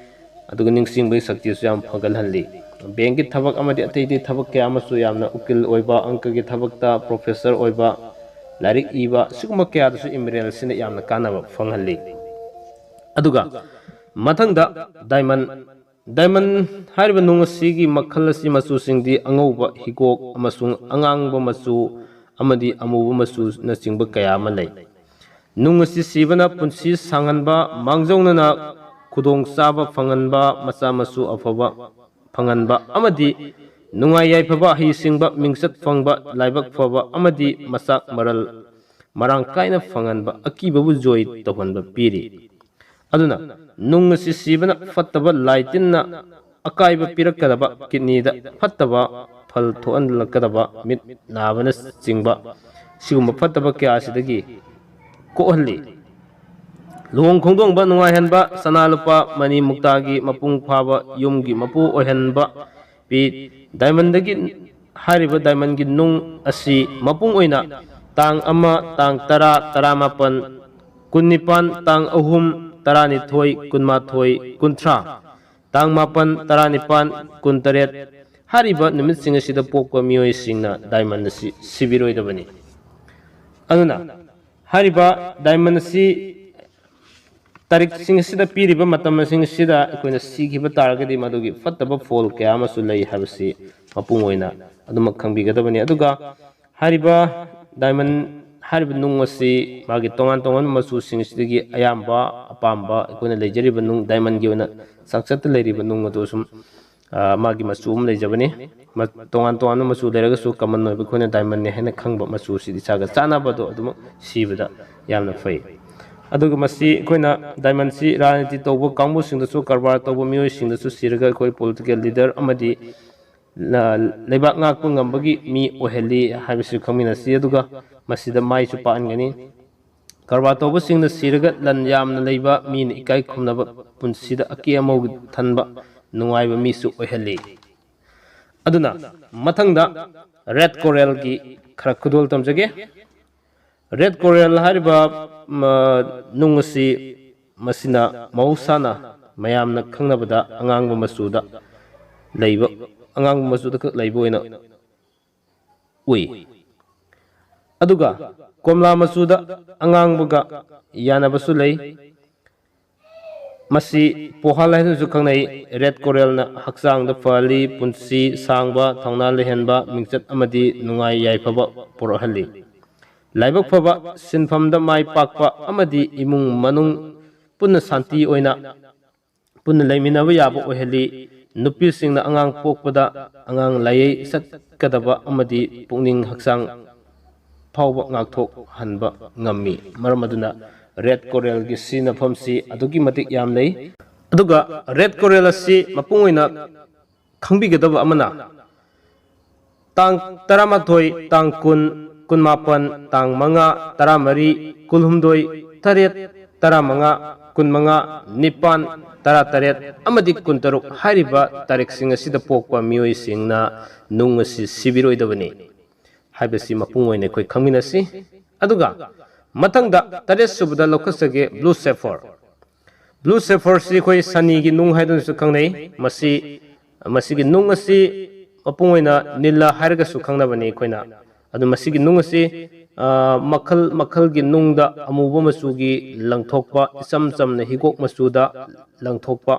ꯑꯗꯨꯒ ꯅꯤꯡꯁꯤꯡꯕꯒꯤ ꯁꯛꯇꯤꯁꯨ ꯌꯥꯝ ꯐꯒꯠꯍꯜꯂꯤ꯫ ꯕꯦꯡꯀꯤ ꯊꯕꯛ ꯑꯃꯗꯤ ꯑꯇꯩ ꯑꯇꯩ ꯊꯕꯛ ꯀꯌꯥ ꯑꯃꯁꯨ, ꯌꯥꯝꯅ ꯎꯀꯤꯜ ꯑꯣꯏꯕ, ꯑꯪꯀꯒꯤ ꯊꯕꯛꯇ professor ꯑꯣꯏꯕ, ꯂꯥꯏꯔꯤꯛ ꯏꯕ, ꯁꯤꯒꯨꯝꯕ ꯀꯌꯥꯗꯁꯨ emerald ꯁꯤꯅ ꯌꯥꯝꯅ ꯀꯥꯟꯅꯕ ꯐꯪꯍꯜꯂꯤ꯫ ꯑꯗꯨꯒ ꯃꯊꯪꯗ diamond꯫ Diamond ꯍꯥꯏꯔꯤꯕ ꯅꯨꯡ ꯑꯁꯤꯒꯤ ꯃꯈꯜ ꯑꯁꯤ ꯃꯆꯨꯁꯤꯡꯗꯤ ꯑꯉꯧꯕ, ꯍꯤꯒꯣꯛ ꯑꯃꯁꯨꯡ ꯑꯉꯥꯡꯕ ꯃꯆꯨ ꯑꯃꯗꯤ ꯑꯃꯨꯕ ꯃꯆꯨꯅꯆꯤꯡꯕ ꯀꯌꯥ ꯑꯃ ꯂꯩ꯫ ꯅꯨꯡ ꯑꯁꯤ ꯁꯤꯕꯅ ꯄꯨꯟꯁꯤ ꯁꯥꯡꯍꯟꯕ, ꯃꯥꯡꯖꯧꯅꯅ ꯈꯨꯗꯣꯡꯆꯥꯕ ꯐꯪꯍꯟꯕ, ꯃꯆꯥ ꯃꯁꯨ ꯑꯐꯕ ꯐꯪꯍꯟꯕ ꯑꯃꯗꯤ ꯅꯨꯡꯉꯥꯏ ꯌꯥꯏꯐꯕ, ꯍꯩꯁꯤꯡꯕ, ꯃꯤꯡꯆꯠ ꯐꯪꯕ, ꯂꯥꯏꯕꯛ ꯐꯕ ꯑꯃꯗꯤ ꯃꯆꯥꯛ ꯃꯔꯜ ꯃꯔꯥꯡ ꯀꯥꯏꯅ ꯐꯪꯍꯟꯕ, ꯑꯀꯤꯕꯕꯨ ꯖꯣꯏ ꯇꯧꯍꯟꯕ ꯄꯤꯔꯤ꯫ ꯑꯗꯨꯅ ꯅꯨꯡ ꯑꯁꯤ ꯁꯤꯕꯅ ꯐꯠꯇꯕ ꯂꯥꯏ ꯇꯤꯟꯅ ꯑꯀꯥꯏꯕ ꯄꯤꯔꯛꯀꯗꯕ, ꯀꯤꯗꯅꯤꯗ ꯐꯠꯇꯕ ꯐꯜ ꯊꯣꯛꯍꯜꯂꯛꯀꯗꯕ, ꯃꯤꯠ ꯅꯥꯕꯅꯆꯤꯡꯕ ꯁꯤꯒꯨꯝꯕ ꯐꯠꯇꯕ ꯀꯌꯥ ꯑꯁꯤꯗꯒꯤ ꯀꯣꯛꯍꯜꯂꯤ꯫ ꯂꯨꯍꯣꯡ ꯈꯣꯡꯗꯣꯡꯕ ꯅꯨꯡꯉꯥꯏꯍꯟꯕ, ꯁꯅꯥ ꯂꯨꯄꯥ ꯃꯅꯤ ꯃꯨꯛꯇꯥꯒꯤ ꯃꯄꯨꯡ ꯐꯥꯕ ꯌꯨꯝꯒꯤ ꯃꯄꯨ ꯑꯣꯏꯍꯟꯕ ꯄꯤ꯫ ꯗꯥꯏꯃꯟꯗꯒꯤ, ꯍꯥꯏꯔꯤꯕ ꯗꯥꯏꯃꯟꯒꯤ ꯅꯨꯡ ꯑꯁꯤ ꯃꯄꯨꯡ ꯑꯣꯏꯅ ꯇꯥꯡ ꯑꯃ, ꯇꯥꯡ ꯇꯔꯥ, ꯇꯔꯥꯃꯥꯄꯟ, ꯀꯨꯟꯅꯤꯄꯥꯟ, ꯇꯥꯡ ꯑꯍꯨꯝ, ꯇꯔꯥꯅꯤꯊꯣꯏ, ꯀꯨꯟꯃꯥꯊꯣꯏ, ꯀꯨꯟꯊ꯭ꯔꯥ, ꯇꯥꯡ ꯃꯥꯄꯟ, ꯇꯔꯥꯅꯤꯄꯥꯟ, ꯀꯨꯟꯇꯔꯦꯠ ꯍꯥꯏꯔꯤꯕ ꯅꯨꯃꯤꯠꯁꯤꯡ ꯑꯁꯤꯗ ꯄꯣꯛꯄ ꯃꯤꯑꯣꯏꯁꯤꯡꯅ ꯗꯥꯏꯃꯟ ꯑꯁꯤ ꯁꯤꯕꯤꯔꯣꯏꯗꯕꯅꯤ꯫ ꯑꯗꯨꯅ ꯍꯥꯏꯔꯤꯕ ꯗꯥꯏꯃꯟ ꯑꯁꯤ ꯇꯥꯔꯤꯛꯁꯤꯡ ꯑꯁꯤꯗ ꯄꯤꯔꯤꯕ ꯃꯇꯝꯁꯤꯡ ꯑꯁꯤꯗ ꯑꯩꯈꯣꯏꯅ ꯁꯤꯈꯤꯕ ꯇꯥꯔꯒꯗꯤ ꯃꯗꯨꯒꯤ ꯐꯠꯇꯕ ꯐꯣꯜ ꯀꯌꯥ ꯑꯃꯁꯨ ꯂꯩ ꯍꯥꯏꯕꯁꯤ ꯃꯄꯨꯡ ꯑꯣꯏꯅ ꯑꯗꯨꯃꯛ ꯈꯪꯕꯤꯒꯗꯕꯅꯤ꯫ ꯑꯗꯨꯒ ꯍꯥꯏꯔꯤꯕ ꯗꯥꯏꯃꯟ ꯍꯥꯏꯔꯤꯕ ꯅꯨꯡ ꯑꯁꯤ ꯃꯥꯒꯤ ꯇꯣꯉꯥꯟ ꯇꯣꯉꯥꯟꯕ ꯃꯆꯨꯁꯤꯡ ꯑꯁꯤꯗꯒꯤ ꯑꯌꯥꯝꯕ ꯑꯄꯥꯝꯕ ꯑꯩꯈꯣꯏꯅ ꯂꯩꯖꯔꯤꯕ ꯅꯨꯡ, ꯗꯥꯏꯃꯟꯒꯤ ꯑꯣꯏꯅ ꯆꯥꯡꯆꯠꯇ ꯂꯩꯔꯤꯕ ꯅꯨꯡ ꯑꯗꯨ ꯁꯨꯝ, ꯑ, ꯃꯥꯒꯤ ꯃꯆꯨ ꯑꯃ ꯂꯩꯖꯕꯅꯤ꯫ ꯃ-, ꯇꯣꯉꯥꯟ ꯇꯣꯉꯥꯟꯕ ꯃꯆꯨ ꯂꯩꯔꯒꯁꯨ ꯀꯃꯟ ꯑꯣꯏꯕ ꯑꯩꯈꯣꯏꯅ ꯗꯥꯏꯃꯟꯅꯤ ꯍꯥꯏꯅ ꯈꯪꯕ ꯃꯆꯨꯁꯤꯗꯤ ꯏꯁꯥꯒ ꯆꯥꯟꯅꯕꯗꯣ ꯑꯗꯨꯃꯛ ꯁꯤꯕꯗ ꯌꯥꯝꯅ ꯐꯩ꯫ ꯑꯗꯨꯒ ꯃꯁꯤ ꯑꯩꯈꯣꯏꯅ ꯗꯥꯏꯃꯟꯁꯤ ꯔꯥꯖꯅꯤꯇꯤ ꯇꯧꯕ ꯀꯥꯡꯕꯨꯁꯤꯡꯗꯁꯨ, ꯀꯔꯕꯥꯔ ꯇꯧꯕ ꯃꯤꯑꯣꯏꯁꯤꯡꯗꯁꯨ ꯁꯤꯔꯒ ꯑꯩꯈꯣꯏ ꯄꯣꯂꯤꯇꯤꯀꯦꯜ ꯂꯤꯗꯔ ꯑꯃꯗꯤ ꯂ-, ꯂꯩꯕꯥꯛ ꯉꯥꯛꯄ ꯉꯝꯕꯒꯤ ꯃꯤ ꯑꯣꯏꯍꯜꯂꯤ ꯍꯥꯏꯕꯁꯤ ꯈꯪꯃꯤꯟꯅꯁꯤ꯫ ꯑꯗꯨꯒ ꯃꯁꯤꯗ ꯃꯥꯏꯁꯨ ꯄꯥꯛꯍꯟꯒꯅꯤ꯫ ꯀꯔꯕꯥꯔ ꯇꯧꯕꯁꯤꯡꯅ ꯁꯤꯔꯒ ꯂꯟ ꯌꯥꯝꯅ ꯂꯩꯕ, ꯃꯤꯅ ꯏꯀꯥꯏ ꯈꯨꯝꯅꯕ, ꯄꯨꯟꯁꯤꯗ ꯑꯀꯦ ꯑꯃꯧ ꯊꯟꯕ, ꯅꯨꯡꯉꯥꯏꯕ ꯃꯤꯁꯨ ꯑꯣꯏꯍꯜꯂꯤ꯫ ꯑꯗꯨꯅ ꯃꯊꯪꯗ ꯔꯦꯠ ꯀꯣꯔꯦꯜꯒꯤ ꯈꯔ ꯈꯨꯗꯣꯜ ꯇꯝꯖꯒꯦ꯫ ꯔꯦꯠ ꯀꯣꯔꯦꯜ ꯍꯥꯏꯔꯤꯕ, ꯃ, ꯅꯨꯡ ꯑꯁꯤ ꯃꯁꯤꯅ ꯃꯍꯧꯁꯥꯅ ꯃꯌꯥꯝꯅ ꯈꯪꯅꯕꯗ ꯑꯉꯥꯡꯕ ꯃꯆꯨꯗ ꯂꯩꯕ, ꯑꯉꯥꯡꯕ ꯃꯆꯨꯗ ꯈꯛ ꯂꯩꯕ ꯑꯣꯏꯅ ꯎꯏ꯫ ꯑꯗꯨꯒ ꯀꯣꯝꯂꯥ ꯃꯆꯨꯗ ꯑꯉꯥꯡꯕꯒ ꯌꯥꯅꯕꯁꯨ ꯂꯩ꯫ ꯃꯁꯤ ꯄꯣꯍꯥꯜ ꯍꯥꯏꯅꯁꯨ ꯈꯪꯅꯩ꯫ ꯔꯦꯠ ꯀꯣꯔꯦꯜꯅ ꯍꯛꯆꯥꯡꯗ ꯐꯍꯜꯂꯤ, ꯄꯨꯟꯁꯤ ꯁꯥꯡꯕ, ꯊꯧꯅꯥ ꯂꯩꯍꯟꯕ, ꯃꯤꯡꯆꯠ ꯑꯃꯗꯤ ꯅꯨꯡꯉꯥꯏ ꯌꯥꯏꯐꯕ ꯄꯨꯔꯛꯍꯜꯂꯤ꯫ ꯂꯥꯏꯕꯛ ꯐꯕ, ꯁꯤꯟꯐꯝꯗ ꯃꯥꯏ ꯄꯥꯛꯄ ꯑꯃꯗꯤ ꯏꯃꯨꯡ ꯃꯅꯨꯡ ꯄꯨꯟꯅ ꯁꯥꯟꯇꯤ ꯑꯣꯏꯅ ꯄꯨꯟꯅ ꯂꯩꯃꯤꯟꯅꯕ ꯌꯥꯕ ꯑꯣꯏꯍꯜꯂꯤ꯫ ꯅꯨꯄꯤꯁꯤꯡꯅ ꯑꯉꯥꯡ ꯄꯣꯛꯄꯗ ꯑꯉꯥꯡ ꯂꯥꯏꯌꯦꯡ ꯆꯠꯀꯗꯕ ꯑꯃꯗꯤ ꯄꯨꯛꯅꯤꯡ ꯍꯛꯆꯥꯡ ꯐꯥꯎꯕ ꯉꯥꯛꯊꯣꯛꯍꯟꯕ ꯉꯝꯃꯤ꯫ ꯃꯔꯝ ꯑꯗꯨꯅ ꯔꯦꯠ ꯀꯣꯔꯦꯜꯒꯤ ꯁꯤꯖꯤꯟꯅꯐꯝꯁꯤ ꯑꯗꯨꯛꯀꯤ ꯃꯇꯤꯛ ꯌꯥꯝ ꯂꯩ꯫ ꯑꯗꯨꯒ ꯔꯦꯠ ꯀꯣꯔꯦꯜ ꯑꯁꯤ ꯃꯄꯨꯡ ꯑꯣꯏꯅ ꯈꯪꯕꯤꯒꯗꯕ ꯑꯃꯅ, ꯇꯥꯡ ꯇꯔꯥꯃꯥꯊꯣꯏ, ꯇꯥꯡ ꯀꯨꯟ, ꯀꯨꯟꯃꯥꯄꯟ, ꯇꯥꯡ ꯃꯉꯥ, ꯇꯔꯥꯃꯔꯤ, ꯀꯨꯟꯍꯨꯝꯗꯣꯏ, ꯇꯔꯦꯠ, ꯇꯔꯥꯃꯉꯥ, ꯀꯨꯟꯃꯉꯥ, ꯅꯤꯄꯥꯟ, ꯇꯔꯥꯇꯔꯦꯠ ꯑꯃꯗꯤ ꯀꯨꯟꯇꯔꯨꯛ ꯍꯥꯏꯔꯤꯕ ꯇꯥꯔꯤꯛꯁꯤꯡ ꯑꯁꯤꯗ ꯄꯣꯛꯄ ꯃꯤꯑꯣꯏꯁꯤꯡꯅ ꯅꯨꯡ ꯑꯁꯤ ꯁꯤꯕꯤꯔꯣꯏꯗꯕꯅꯤ ꯍꯥꯏꯕꯁꯤ ꯃꯄꯨꯡ ꯑꯣꯏꯅ ꯑꯩꯈꯣꯏ ꯈꯪꯃꯤꯟꯅꯁꯤ꯫ ꯑꯗꯨꯒ ꯃꯊꯪꯗ ꯇꯔꯦꯠ ꯁꯨꯕꯗ ꯂꯧꯈꯠꯆꯒꯦ, blue sapphire꯫ Blue sapphireꯁꯤ ꯑꯩꯈꯣꯏ ꯁꯅꯤꯒꯤ ꯅꯨꯡ ꯍꯥꯏꯗꯨꯅꯁꯨ ꯈꯪꯅꯩ꯫ ꯃꯁꯤ, ꯃꯁꯤꯒꯤ ꯅꯨꯡ ꯑꯁꯤ ꯃꯄꯨꯡ ꯑꯣꯏꯅ ꯅꯤꯜꯂ ꯍꯥꯏꯔꯒꯁꯨ ꯈꯪꯅꯕꯅꯤ ꯑꯩꯈꯣꯏꯅ꯫ ꯑꯗꯨ ꯃꯁꯤꯒꯤ ꯅꯨꯡ ꯑꯁꯤ, ꯑ, ꯃꯈꯜ ꯃꯈꯜꯒꯤ ꯅꯨꯡꯗ ꯑꯃꯨꯕ ꯃꯆꯨꯒꯤ ꯂꯪꯊꯣꯛꯄ, ꯏꯆꯝ ꯆꯝꯅ ꯍꯤꯒꯣꯛ ꯃꯆꯨꯗ ꯂꯪꯊꯣꯛꯄ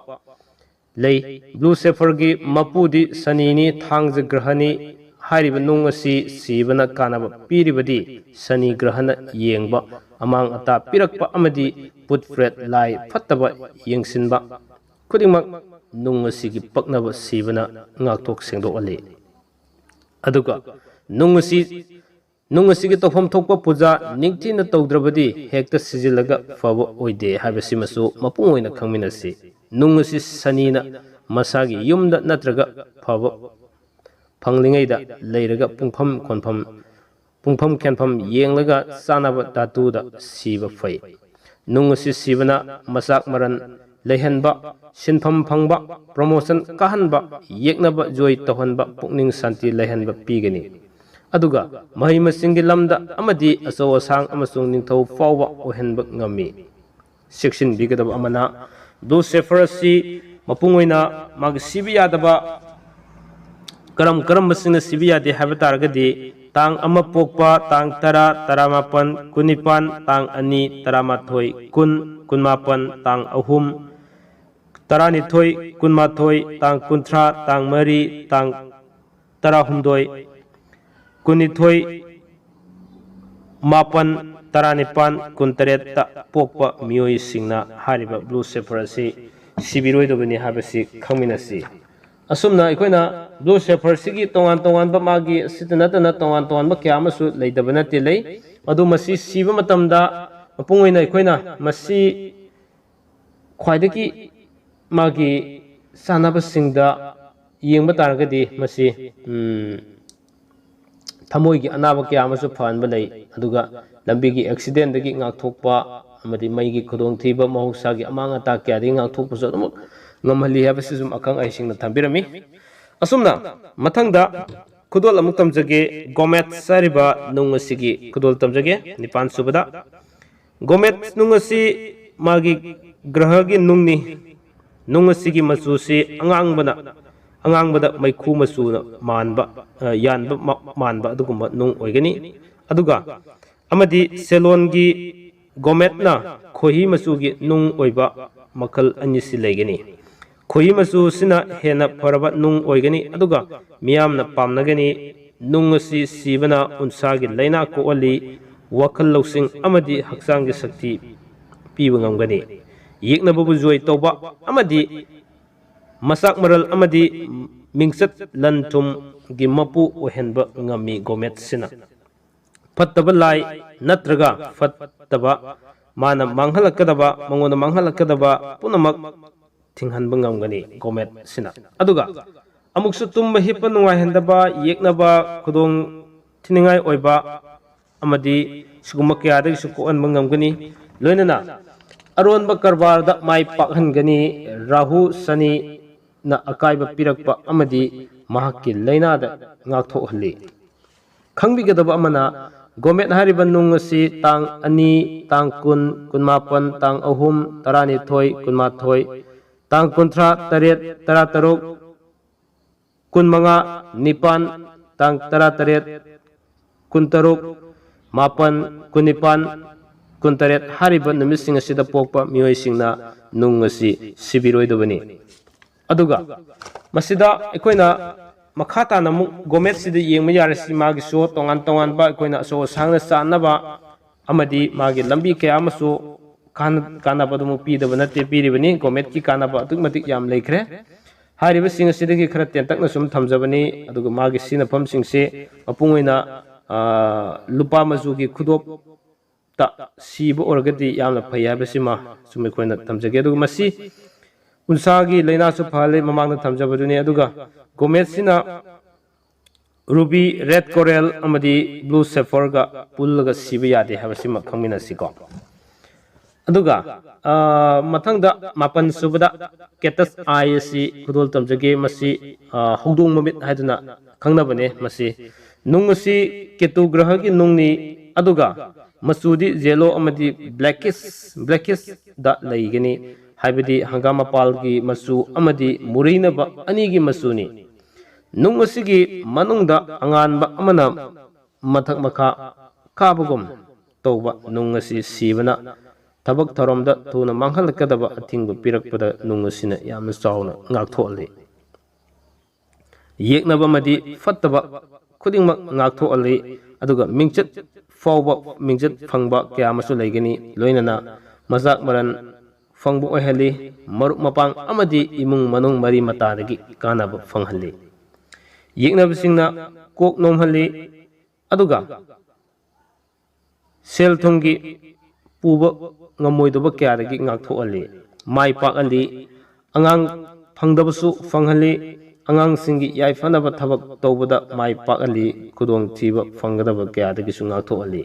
ꯂꯩ꯫ Blue sapphireꯒꯤ ꯃꯄꯨꯗꯤ ꯁꯅꯤꯅꯤ, ꯊꯥꯡꯖ ꯒ꯭ꯔꯍꯅꯤ꯫ ꯍꯥꯏꯔꯤꯕ ꯅꯨꯡ ꯑꯁꯤ ꯁꯤꯕꯅ ꯀꯥꯟꯅꯕ ꯄꯤꯔꯤꯕꯗꯤ ꯁꯅꯤ ꯒ꯭ꯔꯍꯅ ꯌꯦꯡꯕ, ꯑꯃꯥꯡ ꯑꯇꯥ ꯄꯤꯔꯛꯄ ꯑꯃꯗꯤ ꯄꯨꯠ ꯄ꯭ꯔꯦꯠ ꯂꯥꯏ ꯐꯠꯇꯕ ꯌꯦꯡꯁꯤꯟꯕ ꯈꯨꯗꯤꯡꯃꯛ ꯅꯨꯡ ꯑꯁꯤꯒꯤ ꯄꯛꯅꯕ ꯁꯤꯕꯅ ꯉꯥꯛꯊꯣꯛ ꯁꯦꯡꯗꯣꯛꯍꯜꯂꯤ꯫ ꯑꯗꯨꯒ ꯅꯨꯡ ꯑꯁꯤ, ꯅꯨꯡ ꯑꯁꯤꯒꯤ ꯇꯧꯐꯝ ꯊꯣꯛꯄ ꯄꯨꯖꯥ ꯅꯤꯡꯊꯤꯅ ꯇꯧꯗ꯭ꯔꯕꯗꯤ ꯍꯦꯛꯇ ꯁꯤꯖꯤꯜꯂꯒ ꯐꯕ ꯑꯣꯏꯗꯦ ꯍꯥꯏꯕꯁꯤꯃꯁꯨ ꯃꯄꯨꯡ ꯑꯣꯏꯅ ꯈꯪꯃꯤꯟꯅꯁꯤ꯫ ꯅꯨꯡ ꯑꯁꯤ ꯁꯅꯤꯅ ꯃꯁꯥꯒꯤ ꯌꯨꯝꯗ ꯅꯠꯇ꯭ꯔꯒ ꯐꯕ ꯐꯪꯂꯤꯉꯩꯗ ꯂꯩꯔꯒ ꯄꯨꯡꯐꯝ ꯈꯣꯟꯐꯝ, ꯄꯨꯡꯐꯝ ꯈꯦꯟꯐꯝ ꯌꯦꯡꯂꯒ ꯆꯥꯅꯕ ꯙꯥꯇꯨꯗ ꯁꯤꯕ ꯐꯩ꯫ ꯅꯨꯡ ꯑꯁꯤ ꯁꯤꯕꯅ ꯃꯆꯥꯛ ꯃꯔꯟ ꯂꯩꯍꯟꯕ, ꯁꯤꯟꯐꯝ ꯐꯪꯕ, promotion ꯀꯥꯍꯟꯕ, ꯌꯦꯛꯅꯕ ꯖꯣꯏ ꯇꯧꯍꯟꯕ, ꯄꯨꯛꯅꯤꯡ ꯁꯥꯟꯇꯤ ꯂꯩꯍꯟꯕ ꯄꯤꯒꯅꯤ꯫ ꯑꯗꯨꯒ ꯃꯍꯩ ꯃꯁꯤꯡꯒꯤ ꯂꯝꯗ ꯑꯃꯗꯤ ꯑꯆꯧ ꯑꯁꯥꯡ ꯑꯃꯁꯨꯡ ꯅꯤꯡꯊꯧ ꯐꯥꯎꯕ ꯑꯣꯏꯍꯟꯕ ꯉꯝꯃꯤ꯫ ꯆꯦꯛꯁꯤꯟꯕꯤꯒꯗꯕ ꯑꯃꯅ, blue sapphire ꯑꯁꯤ ꯃꯄꯨꯡ ꯑꯣꯏꯅ ꯃꯥꯒꯤ ꯁꯤꯕ ꯌꯥꯗꯕ ꯀꯔꯝ ꯀꯔꯝꯕꯁꯤꯡꯅ ꯁꯤꯕ ꯌꯥꯗꯦ ꯍꯥꯏꯕ ꯇꯥꯔꯒꯗꯤ, ꯇꯥꯡ ꯑꯃ ꯄꯣꯛꯄ, ꯇꯥꯡ ꯇꯔꯥ, ꯇꯔꯥꯃꯥꯄꯟ, ꯀꯨꯟꯅꯤꯄꯥꯟ, ꯇꯥꯡ ꯑꯅꯤ, ꯇꯔꯥꯃꯥꯊꯣꯏ, ꯀꯨꯟ, ꯀꯨꯟꯃꯥꯄꯟ, ꯇꯥꯡ ꯑꯍꯨꯝ, ꯇꯔꯥꯅꯤꯊꯣꯏ, ꯀꯨꯟꯃꯥꯊꯣꯏ, ꯇꯥꯡ ꯀꯨꯟꯊ꯭ꯔꯥ, ꯇꯥꯡ ꯃꯔꯤ, ꯇꯥꯡ ꯇꯔꯥꯍꯨꯝꯗꯣꯏ, ꯀꯨꯟꯅꯤꯊꯣꯏ, ꯃꯥꯄꯟ, ꯇꯔꯥꯅꯤꯄꯥꯟ, ꯀꯨꯟꯇꯔꯦꯠꯇ ꯄꯣꯛꯄ ꯃꯤꯑꯣꯏꯁꯤꯡꯅ ꯍꯥꯏꯔꯤꯕ blue sapphire ꯑꯁꯤ ꯁꯤꯕꯤꯔꯣꯏꯗꯕꯅꯤ ꯍꯥꯏꯕꯁꯤ ꯈꯪꯃꯤꯟꯅꯁꯤ꯫ ꯑꯁꯨꯝꯅ ꯑꯩꯈꯣꯏꯅ blue sapphireꯁꯤꯒꯤ ꯇꯣꯉꯥꯟ ꯇꯣꯉꯥꯟꯕ, ꯃꯥꯒꯤ ꯑꯁꯤꯇ ꯅꯠꯇꯅ ꯇꯣꯉꯥꯟ ꯇꯣꯉꯥꯟꯕ ꯀꯌꯥ ꯑꯃꯁꯨ ꯂꯩꯇꯕ ꯅꯠꯇꯦ, ꯂꯩ꯫ ꯑꯗꯨ ꯃꯁꯤ ꯁꯤꯕ ꯃꯇꯝꯗ ꯃꯄꯨꯡ ꯑꯣꯏꯅ ꯑꯩꯈꯣꯏꯅ ꯃꯁꯤ ꯈ꯭ꯋꯥꯏꯗꯒꯤ ꯃꯥꯒꯤ ꯆꯥꯟꯅꯕꯁꯤꯡꯗ ꯌꯦꯡꯕ ꯇꯥꯔꯒꯗꯤ ꯃꯁꯤ, ꯎꯝ, ꯊꯃꯣꯏꯒꯤ ꯑꯅꯥꯕ ꯀꯌꯥ ꯑꯃꯁꯨ ꯐꯍꯟꯕ ꯂꯩ꯫ ꯑꯗꯨꯒ ꯂꯝꯕꯤꯒꯤ ꯑꯦꯛꯁꯤꯗꯦꯟꯗꯒꯤ ꯉꯥꯛꯊꯣꯛꯄ ꯑꯃꯗꯤ ꯃꯩꯒꯤ ꯈꯨꯗꯣꯡꯊꯤꯕ, ꯃꯍꯧꯁꯥꯒꯤ ꯑꯃꯥꯡ ꯑꯇꯥ ꯀꯌꯥꯗꯒꯤ ꯉꯥꯛꯊꯣꯛꯄꯁꯨ ꯑꯗꯨꯃꯛ ꯉꯝꯍꯜꯂꯤ ꯍꯥꯏꯕꯁꯤꯁꯨ ꯑꯈꯪ ꯑꯍꯩꯁꯤꯡꯅ ꯊꯝꯕꯤꯔꯝꯃꯤ꯫ ꯑꯁꯨꯝꯅ ꯃꯊꯪꯗ ꯈꯨꯗꯣꯜ ꯑꯃꯨꯛ ꯇꯝꯖꯒꯦ꯫ ꯒꯣꯃꯦꯠꯁ ꯍꯥꯏꯔꯤꯕ ꯅꯨꯡ ꯑꯁꯤꯒꯤ ꯈꯨꯗꯣꯜ ꯇꯝꯖꯒꯦ꯫ ꯅꯤꯄꯥꯟ ꯁꯨꯕꯗ ꯒꯣꯃꯦꯠꯁ ꯅꯨꯡ ꯑꯁꯤ ꯃꯥꯒꯤ ꯒ꯭ꯔꯍꯒꯤ ꯅꯨꯡꯅꯤ꯫ ꯅꯨꯡ ꯑꯁꯤꯒꯤ ꯃꯆꯨꯁꯤ ꯑꯉꯥꯡꯕꯅ, ꯑꯉꯥꯡꯕꯗ ꯃꯩꯈꯨ ꯃꯆꯨꯅ ꯃꯥꯟꯕ, ꯑ, ꯌꯥꯟꯕ ꯃ-, ꯃꯥꯟꯕ ꯑꯗꯨꯒꯨꯝꯕ ꯅꯨꯡ ꯑꯣꯏꯒꯅꯤ꯫ ꯑꯗꯨꯒ ꯑꯃꯗꯤ ꯁꯦꯂꯣꯟꯒꯤ ꯒꯣꯃꯦꯠꯅ ꯈꯣꯏꯍꯤ ꯃꯆꯨꯒꯤ ꯅꯨꯡ ꯑꯣꯏꯕ ꯃꯈꯜ ꯑꯅꯤꯁꯤ ꯂꯩꯒꯅꯤ꯫ ꯈꯣꯏꯍꯤ ꯃꯆꯨꯁꯤꯅ ꯍꯦꯟꯅ ꯐꯔꯕ ꯅꯨꯡ ꯑꯣꯏꯒꯅꯤ, ꯑꯗꯨꯒ ꯃꯤꯌꯥꯝꯅ ꯄꯥꯝꯅꯒꯅꯤ꯫ ꯅꯨꯡ ꯑꯁꯤ ꯁꯤꯕꯅ ꯎꯟꯁꯥꯒꯤ ꯂꯥꯏꯅꯥ ꯀꯣꯛꯍꯜꯂꯤ, ꯋꯥꯈꯜ ꯂꯧꯁꯤꯡ ꯑꯃꯗꯤ ꯍꯛꯆꯥꯡꯒꯤ ꯁꯛꯇꯤ ꯄꯤꯕ ꯉꯝꯒꯅꯤ꯫ ꯌꯦꯛꯅꯕꯕꯨ ꯖꯣꯏ ꯇꯧꯕ ꯑꯃꯗꯤ ꯃꯆꯥꯛ ꯃꯔꯜ ꯑꯃꯗꯤ ꯃꯤꯡꯆꯠ ꯂꯟ ꯊꯨꯝꯒꯤ ꯃꯄꯨ ꯑꯣꯏꯍꯟꯕ ꯉꯝꯃꯤ ꯒꯣꯃꯦꯠꯁꯤꯅ꯫ ꯐꯠꯇꯕ ꯂꯥꯏ ꯅꯠꯇ꯭ꯔꯒ ꯐꯠꯇꯕ, ꯃꯥꯅ ꯃꯥꯡꯍꯜꯂꯛꯀꯗꯕ, ꯃꯉꯣꯟꯗ ꯃꯥꯡꯍꯜꯂꯛꯀꯗꯕ ꯄꯨꯝꯅꯃꯛ ꯊꯤꯡꯍꯟꯕ ꯉꯝꯒꯅꯤ ꯒꯣꯃꯦꯠꯁꯤꯅ꯫ ꯑꯗꯨꯒ ꯑꯃꯨꯛꯁꯨ ꯇꯨꯝꯕ ꯍꯤꯞꯄ ꯅꯨꯡꯉꯥꯏꯍꯟꯗꯕ, ꯌꯦꯛꯅꯕ, ꯈꯨꯗꯣꯡ ꯊꯤꯅꯤꯡꯉꯥꯏ ꯑꯣꯏꯕ ꯑꯃꯗꯤ ꯁꯤꯒꯨꯝꯕ ꯀꯌꯥꯗꯒꯤꯁꯨ ꯀꯣꯛꯍꯟꯕ ꯉꯝꯒꯅꯤ꯫ ꯂꯣꯏꯅꯅ ꯑꯔꯣꯟꯕ ꯀꯔꯕꯥꯔꯗ ꯃꯥꯏ ꯄꯥꯛꯍꯟꯒꯅꯤ꯫ ꯔꯥꯍꯨ ꯁꯅꯤꯅ ꯑꯀꯥꯏꯕ ꯄꯤꯔꯛꯄ ꯑꯃꯗꯤ ꯃꯍꯥꯛꯀꯤ ꯂꯥꯏꯅꯥꯗ ꯉꯥꯛꯊꯣꯛꯍꯜꯂꯤ꯫ ꯈꯪꯕꯤꯒꯗꯕ ꯑꯃꯅ, ꯒꯣꯃꯦꯠ ꯍꯥꯏꯔꯤꯕ ꯅꯨꯡ ꯑꯁꯤ ꯇꯥꯡ ꯑꯅꯤ, ꯇꯥꯡ ꯀꯨꯟ, ꯀꯨꯟꯃꯥꯄꯟ, ꯇꯥꯡ ꯑꯍꯨꯝ, ꯇꯔꯥꯅꯤꯊꯣꯏ, ꯀꯨꯟꯃꯥꯊꯣꯏ, ꯇꯥꯡ ꯀꯨꯟꯊ꯭ꯔꯥ ꯇꯔꯦꯠ, ꯇꯔꯥꯇꯔꯨꯛ, ꯀꯨꯟꯃꯉꯥ, ꯅꯤꯄꯥꯟ, ꯇꯥꯡ ꯇꯔꯥꯇꯔꯦꯠ, ꯀꯨꯟꯇꯔꯨꯛ, ꯃꯥꯄꯟ, ꯀꯨꯟꯅꯤꯄꯥꯟ, ꯀꯨꯟꯇꯔꯦꯠ ꯍꯥꯏꯔꯤꯕ ꯅꯨꯃꯤꯠꯁꯤꯡ ꯑꯁꯤꯗ ꯄꯣꯛꯄ ꯃꯤꯑꯣꯏꯁꯤꯡꯅ ꯅꯨꯡ ꯑꯁꯤ ꯁꯤꯕꯤꯔꯣꯏꯗꯕꯅꯤ꯫ ꯑꯗꯨꯒ ꯃꯁꯤꯗ ꯑꯩꯈꯣꯏꯅ ꯃꯈꯥ ꯇꯥꯅ ꯑꯃꯨꯛ ꯒꯣꯃꯦꯠꯁꯤꯗ ꯌꯦꯡꯕ ꯌꯥꯔꯁꯤ꯫ ꯃꯥꯒꯤꯁꯨ ꯇꯣꯉꯥꯟ ꯇꯣꯉꯥꯟꯕ ꯑꯩꯈꯣꯏꯅ ꯑꯆꯧ ꯑꯁꯥꯡꯅ ꯆꯥꯟꯅꯕ ꯑꯃꯗꯤ ꯃꯥꯒꯤ ꯂꯝꯕꯤ ꯀꯌꯥ ꯑꯃꯁꯨ ꯀꯥꯟꯅ-, ꯀꯥꯟꯅꯕ ꯑꯗꯨꯃꯛ ꯄꯤꯗꯕ ꯅꯠꯇꯦ, ꯄꯤꯔꯤꯕꯅꯤ꯫ ꯒꯣꯃꯦꯠꯀꯤ ꯀꯥꯟꯅꯕ ꯑꯗꯨꯛꯀꯤ ꯃꯇꯤꯛ ꯌꯥꯝ ꯂꯩꯈ꯭ꯔꯦ꯫ ꯍꯥꯏꯔꯤꯕꯁꯤꯡ ꯑꯁꯤꯗꯒꯤ ꯈꯔ ꯇꯦꯟꯇꯛꯅ ꯁꯨꯝ ꯊꯝꯖꯕꯅꯤ꯫ ꯑꯗꯨꯒ ꯃꯥꯒꯤ ꯁꯤꯖꯤꯟꯅꯐꯝꯁꯤꯡꯁꯦ ꯃꯄꯨꯡ ꯑꯣꯏꯅ, ꯑ, ꯂꯨꯄꯥ ꯃꯆꯨꯒꯤ ꯈꯨꯗꯣꯞꯇ ꯁꯤꯕ ꯑꯣꯏꯔꯒꯗꯤ ꯌꯥꯝꯅ ꯐꯩ ꯍꯥꯏꯕꯁꯤꯃ ꯁꯨꯝ ꯑꯩꯈꯣꯏꯅ ꯊꯝꯖꯒꯦ꯫ ꯑꯗꯨꯒ ꯃꯁꯤ ꯎꯟꯁꯥꯒꯤ ꯂꯥꯏꯅꯥꯁꯨ ꯐꯍꯜꯂꯤ, ꯃꯃꯥꯡꯗ ꯊꯝꯖꯕꯗꯨꯅꯤ꯫ ꯑꯗꯨꯒ ꯒꯣꯃꯦꯠꯁꯤꯅ ꯔꯨꯕꯤ, ꯔꯦꯗ ꯀꯣꯔꯦꯜ ꯑꯃꯗꯤ ꯕ꯭ꯂꯨ ꯁꯦꯐꯔꯒ ꯄꯨꯜꯂꯒ ꯁꯤꯕ ꯌꯥꯗꯦ ꯍꯥꯏꯕꯁꯤꯃ ꯈꯪꯃꯤꯟꯅꯁꯤꯀꯣ꯫ ꯑꯗꯨꯒ, ꯑ, ꯃꯊꯪꯗ ꯃꯥꯄꯟ ꯁꯨꯕꯗ ꯀꯦꯇꯁ ꯑꯥꯏ ꯑꯁꯤ ꯈꯨꯗꯣꯜ ꯇꯝꯖꯒꯦ꯫ ꯃꯁꯤ, ꯑ, ꯍꯧꯗꯣꯡ ꯃꯃꯤꯠ ꯍꯥꯏꯗꯨꯅ ꯈꯪꯅꯕꯅꯦ꯫ ꯃꯁꯤ ꯅꯨꯡ ꯑꯁꯤ ꯀꯦꯇꯨ ꯒ꯭ꯔꯍꯒꯤ ꯅꯨꯡꯅꯤ, ꯑꯗꯨꯒ ꯃꯆꯨꯗꯤ ꯌꯦꯂꯣ ꯑꯃꯗꯤ ꯕ꯭ꯂꯦꯀꯤꯁ, ꯕ꯭ꯂꯦꯀꯤꯁꯗ ꯂꯩꯒꯅꯤ, ꯍꯥꯏꯕꯗꯤ ꯍꯪꯒꯥꯝ ꯃꯄꯥꯜꯒꯤ ꯃꯆꯨ ꯑꯃꯗꯤ ꯃꯨꯔꯩꯅꯕ ꯑꯅꯤꯒꯤ ꯃꯆꯨꯅꯤ꯫ ꯅꯨꯡ ꯑꯁꯤꯒꯤ ꯃꯅꯨꯡꯗ ꯑꯉꯥꯟꯕ ꯑꯃꯅ ꯃꯊꯛ ꯃꯈꯥ ꯀꯥꯕꯒꯨꯝ ꯇꯧꯕ ꯅꯨꯡ ꯑꯁꯤ ꯁꯤꯕꯅ ꯊꯕꯛ ꯊꯧꯔꯝꯗ ꯊꯨꯅ ꯃꯥꯡꯍꯜꯂꯛꯀꯗꯕ ꯑꯊꯤꯡꯕ ꯄꯤꯔꯛꯄꯗ ꯅꯨꯡ ꯑꯁꯤꯅ ꯌꯥꯝꯅ ꯆꯥꯎꯅ ꯉꯥꯛꯊꯣꯛꯍꯜꯂꯤ꯫ ꯌꯦꯛꯅꯕ ꯑꯃꯗꯤ ꯐꯠꯇꯕ ꯈꯨꯗꯤꯡꯃꯛ ꯉꯥꯛꯊꯣꯛꯍꯜꯂꯤ, ꯑꯗꯨꯒ ꯃꯤꯡꯆꯠ ꯐꯥꯎꯕ, ꯃꯤꯡꯆꯠ ꯐꯪꯕ ꯀꯌꯥ ꯑꯃꯁꯨ ꯂꯩꯒꯅꯤ, ꯂꯣꯏꯅꯅ ꯃꯆꯥꯛ ꯃꯔꯟ ꯐꯪꯕ ꯑꯣꯏꯍꯜꯂꯤ, ꯃꯔꯨꯞ ꯃꯄꯥꯡ ꯑꯃꯗꯤ ꯏꯃꯨꯡ ꯃꯅꯨꯡ ꯃꯔꯤ ꯃꯇꯥꯗꯒꯤ ꯀꯥꯟꯅꯕ ꯐꯪꯍꯜꯂꯤ꯫ ꯌꯦꯛꯅꯕꯁꯤꯡꯅ ꯀꯣꯛ ꯅꯣꯝꯍꯜꯂꯤ, ꯑꯗꯨꯒ ꯁꯦꯜ ꯊꯨꯝꯒꯤ ꯄꯨꯕ ꯉꯝꯃꯣꯏꯗꯕ ꯀꯌꯥꯗꯒꯤ ꯉꯥꯛꯊꯣꯛꯍꯜꯂꯤ, ꯃꯥꯏ ꯄꯥꯛꯍꯜꯂꯤ, ꯑꯉꯥꯡ ꯐꯪꯗꯕꯁꯨ ꯐꯪꯍꯜꯂꯤ, ꯑꯉꯥꯡꯁꯤꯡꯒꯤ ꯌꯥꯏꯐꯅꯕ ꯊꯕꯛ ꯇꯧꯕꯗ ꯃꯥꯏ ꯄꯥꯛꯍꯜꯂꯤ, ꯈꯨꯗꯣꯡꯊꯤꯕ ꯐꯪꯒꯗꯕ ꯀꯌꯥꯗꯒꯤꯁꯨ ꯉꯥꯛꯊꯣꯛꯍꯜꯂꯤ꯫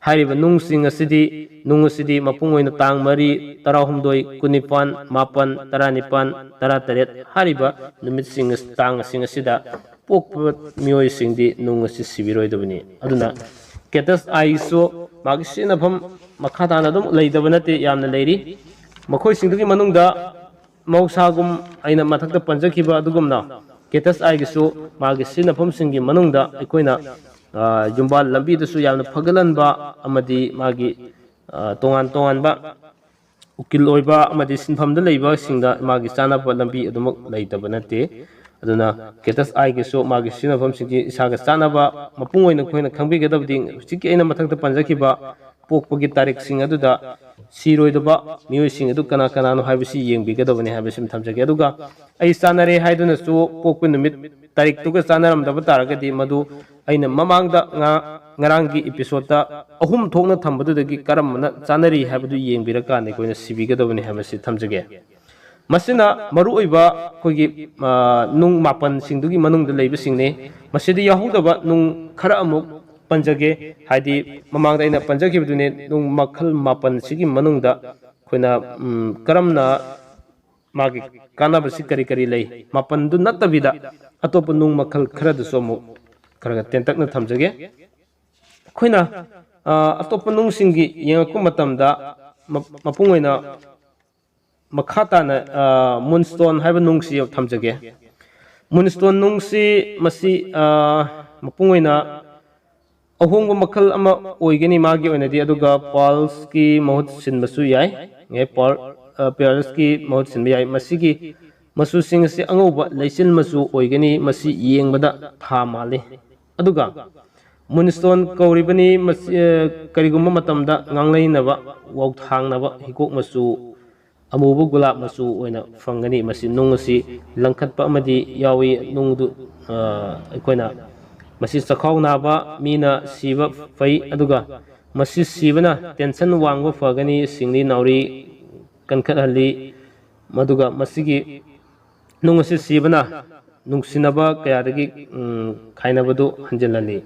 ꯍꯥꯏꯔꯤꯕ ꯅꯨꯡꯁꯤꯡ ꯑꯁꯤꯗꯤ, ꯅꯨꯡ ꯑꯁꯤꯗꯤ ꯃꯄꯨꯡ ꯑꯣꯏꯅ ꯇꯥꯡ ꯃꯔꯤ, ꯇꯔꯥꯍꯨꯝꯗꯣꯏ, ꯀꯨꯟꯅꯤꯄꯥꯟ, ꯃꯥꯄꯟ, ꯇꯔꯥꯅꯤꯄꯥꯟ, ꯇꯔꯥꯇꯔꯦꯠ ꯍꯥꯏꯔꯤꯕ ꯅꯨꯃꯤꯠꯁꯤꯡ ꯑꯁ-, ꯇꯥꯡꯁꯤꯡ ꯑꯁꯤꯗ ꯄꯣꯛꯄ ꯃꯤꯑꯣꯏꯁꯤꯡꯗꯤ ꯅꯨꯡ ꯑꯁꯤ ꯁꯤꯕꯤꯔꯣꯏꯗꯕꯅꯤ꯫ ꯑꯗꯨꯅ ꯀꯦꯇꯁ ꯑꯥꯏꯁꯨ ꯃꯥꯒꯤ ꯁꯤꯖꯤꯟꯅꯐꯝ ꯃꯈꯥ ꯇꯥꯅ ꯑꯗꯨꯝ ꯂꯩꯇꯕ ꯅꯠꯇꯦ, ꯌꯥꯝꯅ ꯂꯩꯔꯤ꯫ ꯃꯈꯣꯏꯁꯤꯡꯗꯨꯒꯤ ꯃꯅꯨꯡꯗ ꯃꯍꯧꯁꯥꯒꯨꯝ ꯑꯩꯅ ꯃꯊꯛꯇ ꯄꯟꯖꯈꯤꯕ ꯑꯗꯨꯒꯨꯝꯅ ꯀꯦꯇꯁ ꯑꯥꯏꯒꯤꯁꯨ ꯃꯥꯒꯤ ꯁꯤꯖꯤꯟꯅꯐꯝꯁꯤꯡꯒꯤ ꯃꯅꯨꯡꯗ ꯑꯩꯈꯣꯏꯅ, ꯑ, ꯌꯨꯝꯕꯥꯜ ꯂꯝꯕꯤꯗꯁꯨ ꯌꯥꯝꯅ ꯐꯒꯠꯍꯟꯕ ꯑꯃꯗꯤ ꯃꯥꯒꯤ, ꯑ, ꯇꯣꯉꯥꯟ ꯇꯣꯉꯥꯟꯕ ꯎꯀꯤꯜ ꯑꯣꯏꯕ ꯑꯃꯗꯤ ꯁꯤꯟꯐꯝꯗ ꯂꯩꯕꯁꯤꯡꯗ ꯃꯥꯒꯤ ꯆꯥꯅꯕ ꯂꯝꯕꯤ ꯑꯗꯨꯃꯛ ꯂꯩꯇꯕ ꯅꯠꯇꯦ꯫ ꯑꯗꯨꯅ ꯀꯦꯇꯁ ꯑꯥꯏꯒꯤꯁꯨ ꯃꯥꯒꯤ ꯁꯤꯖꯤꯟꯅꯐꯝꯁꯤꯡꯁꯤ ꯏꯁꯥꯒ ꯆꯥꯅꯕ ꯃꯄꯨꯡ ꯑꯣꯏꯅ ꯑꯩꯈꯣꯏꯅ ꯈꯪꯕꯤꯒꯗꯕꯗꯤ ꯍꯧꯖꯤꯛꯀꯤ ꯑꯩꯅ ꯃꯊꯛꯇ ꯄꯟꯖꯈꯤꯕ ꯄꯣꯛꯄꯒꯤ ꯇꯥꯔꯤꯛꯁꯤꯡ ꯑꯗꯨꯗ ꯁꯤꯔꯣꯏꯗꯕ ꯃꯤꯑꯣꯏꯁꯤꯡ ꯑꯗꯨ ꯀꯅꯥ ꯀꯅꯥꯅꯣ ꯍꯥꯏꯕꯁꯤ ꯌꯦꯡꯕꯤꯒꯗꯕꯅꯤ ꯍꯥꯏꯕꯁꯤꯃ ꯊꯝꯖꯒꯦ꯫ ꯑꯗꯨꯒ ꯑꯩ ꯆꯥꯟꯅꯔꯦ ꯍꯥꯏꯗꯨꯅꯁꯨ ꯄꯣꯛꯄ ꯅꯨꯃꯤꯠ ꯇꯥꯔꯤꯛꯇꯨꯒ ꯆꯥꯟꯅꯔꯝꯗꯕ ꯇꯥꯔꯒꯗꯤ ꯃꯗꯨ ꯑꯩꯅ ꯃꯃꯥꯡꯗ ꯉꯥ-, ꯉꯔꯥꯡꯒꯤ episodeꯇ ꯑꯍꯨꯝ ꯊꯣꯛꯅ ꯊꯝꯕꯗꯨꯗꯒꯤ ꯀꯔꯝꯕꯅ ꯆꯥꯟꯅꯔꯤ ꯍꯥꯏꯕꯗꯨ ꯌꯦꯡꯕꯤꯔꯀꯥꯟꯗ ꯑꯩꯈꯣꯏꯅ ꯁꯤꯕꯤꯒꯗꯕꯅꯤ ꯍꯥꯏꯕꯁꯤ ꯊꯝꯖꯒꯦ꯫ ꯃꯁꯤꯅ ꯃꯔꯨꯑꯣꯏꯕ ꯑꯩꯈꯣꯏꯒꯤ, ꯑ, ꯅꯨꯡ ꯃꯥꯄꯟꯁꯤꯡꯗꯨꯒꯤ ꯃꯅꯨꯡꯗ ꯂꯩꯕꯁꯤꯡꯅꯤ꯫ ꯃꯁꯤꯗ ꯌꯥꯎꯍꯧꯗꯕ ꯅꯨꯡ ꯈꯔ ꯑꯃꯨꯛ ꯄꯟꯖꯒꯦ꯫ ꯍꯥꯏꯗꯤ ꯃꯃꯥꯡꯗ ꯑꯩꯅ ꯄꯟꯖꯈꯤꯕꯗꯨꯅꯤ, ꯅꯨꯡ ꯃꯈꯜ ꯃꯥꯄꯟꯁꯤꯒꯤ ꯃꯅꯨꯡꯗ ꯑꯩꯈꯣꯏꯅ, ꯎꯝ, ꯀꯔꯝꯅ ꯃꯥꯒꯤ ꯀꯥꯟꯅꯕꯁꯤ ꯀꯔꯤ ꯀꯔꯤ ꯂꯩ? ꯃꯥꯄꯟꯗꯨ ꯅꯠꯇꯕꯤꯗ ꯑꯇꯣꯞꯄ ꯅꯨꯡ ꯃꯈꯜ ꯈꯔꯗꯨꯁꯨ ꯑꯃꯨꯛ ꯈꯔ ꯈꯔ ꯇꯦꯟꯇꯛꯅ ꯊꯝꯖꯒꯦ꯫ ꯑꯩꯈꯣꯏꯅ, ꯑ, ꯑꯇꯣꯞꯄ ꯅꯨꯡꯁꯤꯡꯒꯤ ꯌꯦꯡꯉꯛꯄ ꯃꯇꯝꯗ ꯃ-, ꯃꯄꯨꯡ ꯑꯣꯏꯅ ꯃꯈꯥ ꯇꯥꯅ, ꯑ, moonstone ꯍꯥꯏꯕ ꯅꯨꯡꯁꯤ ꯊꯝꯖꯒꯦ꯫ Moonstone ꯅꯨꯡꯁꯤ ꯃꯁꯤ, ꯑ, ꯃꯄꯨꯡ ꯑꯣꯏꯅ ꯑꯍꯣꯡꯕ ꯃꯈꯜ ꯑꯃ ꯑꯣꯏꯒꯅꯤ ꯃꯥꯒꯤ ꯑꯣꯏꯅꯗꯤ, ꯑꯗꯨꯒ pearlꯁꯀꯤ ꯃꯍꯨꯠ ꯁꯤꯟꯕꯁꯨ ꯌꯥꯏ꯫ ꯉꯦ pearl, ꯑ, pearlꯁꯀꯤ ꯃꯍꯨꯠ ꯁꯤꯟꯕ ꯌꯥꯏ꯫ ꯃꯁꯤꯒꯤ ꯃꯆꯨꯁꯤꯡ ꯑꯁꯤ ꯑꯉꯧꯕ ꯂꯩꯆꯤꯜ ꯃꯆꯨ ꯑꯣꯏꯒꯅꯤ꯫ ꯃꯁꯤ ꯌꯦꯡꯕꯗ ꯊꯥ ꯃꯥꯜꯂꯤ꯫ ꯑꯗꯨꯒ moonstone ꯀꯧꯔꯤꯕꯅꯤ꯫ ꯃꯁꯤ, ꯑ, ꯀꯔꯤꯒꯨꯝꯕ ꯃꯇꯝꯗ ꯉꯥꯡꯂꯩꯅꯕ, ꯋꯥꯎꯊꯥꯡꯅꯕ, ꯍꯤꯒꯣꯛ ꯃꯆꯨ, ꯑꯃꯨꯕ ꯒꯨꯂꯥꯞ ꯃꯆꯨ ꯑꯣꯏꯅ ꯐꯪꯒꯅꯤ꯫ ꯃꯁꯤ ꯅꯨꯡ ꯑꯁꯤ ꯂꯪꯈꯠꯄ ꯑꯃꯗꯤ ꯌꯥꯎꯏ꯫ ꯅꯨꯡꯗꯨ, ꯑ, ꯑꯩꯈꯣꯏꯅ ꯃꯁꯤ ꯆꯈꯥꯎ ꯅꯥꯕ ꯃꯤꯅ ꯁꯤꯕ ꯐꯩ, ꯑꯗꯨꯒ ꯃꯁꯤ ꯁꯤꯕꯅ tension ꯋꯥꯡꯕ ꯐꯒꯅꯤ, ꯁꯤꯡꯂꯤ ꯅꯥꯎꯔꯤ ꯀꯟꯈꯠꯍꯜꯂꯤ꯫ ꯃꯗꯨꯒ ꯃꯁꯤꯒꯤ ꯅꯨꯡ ꯑꯁꯤ ꯁꯤꯕꯅ ꯅꯨꯡꯁꯤꯅꯕ ꯀꯌꯥꯗꯒꯤ, ꯎꯝ, ꯈꯥꯏꯅꯕꯗꯨ ꯍꯟꯖꯤꯜꯍꯜꯂꯤ꯫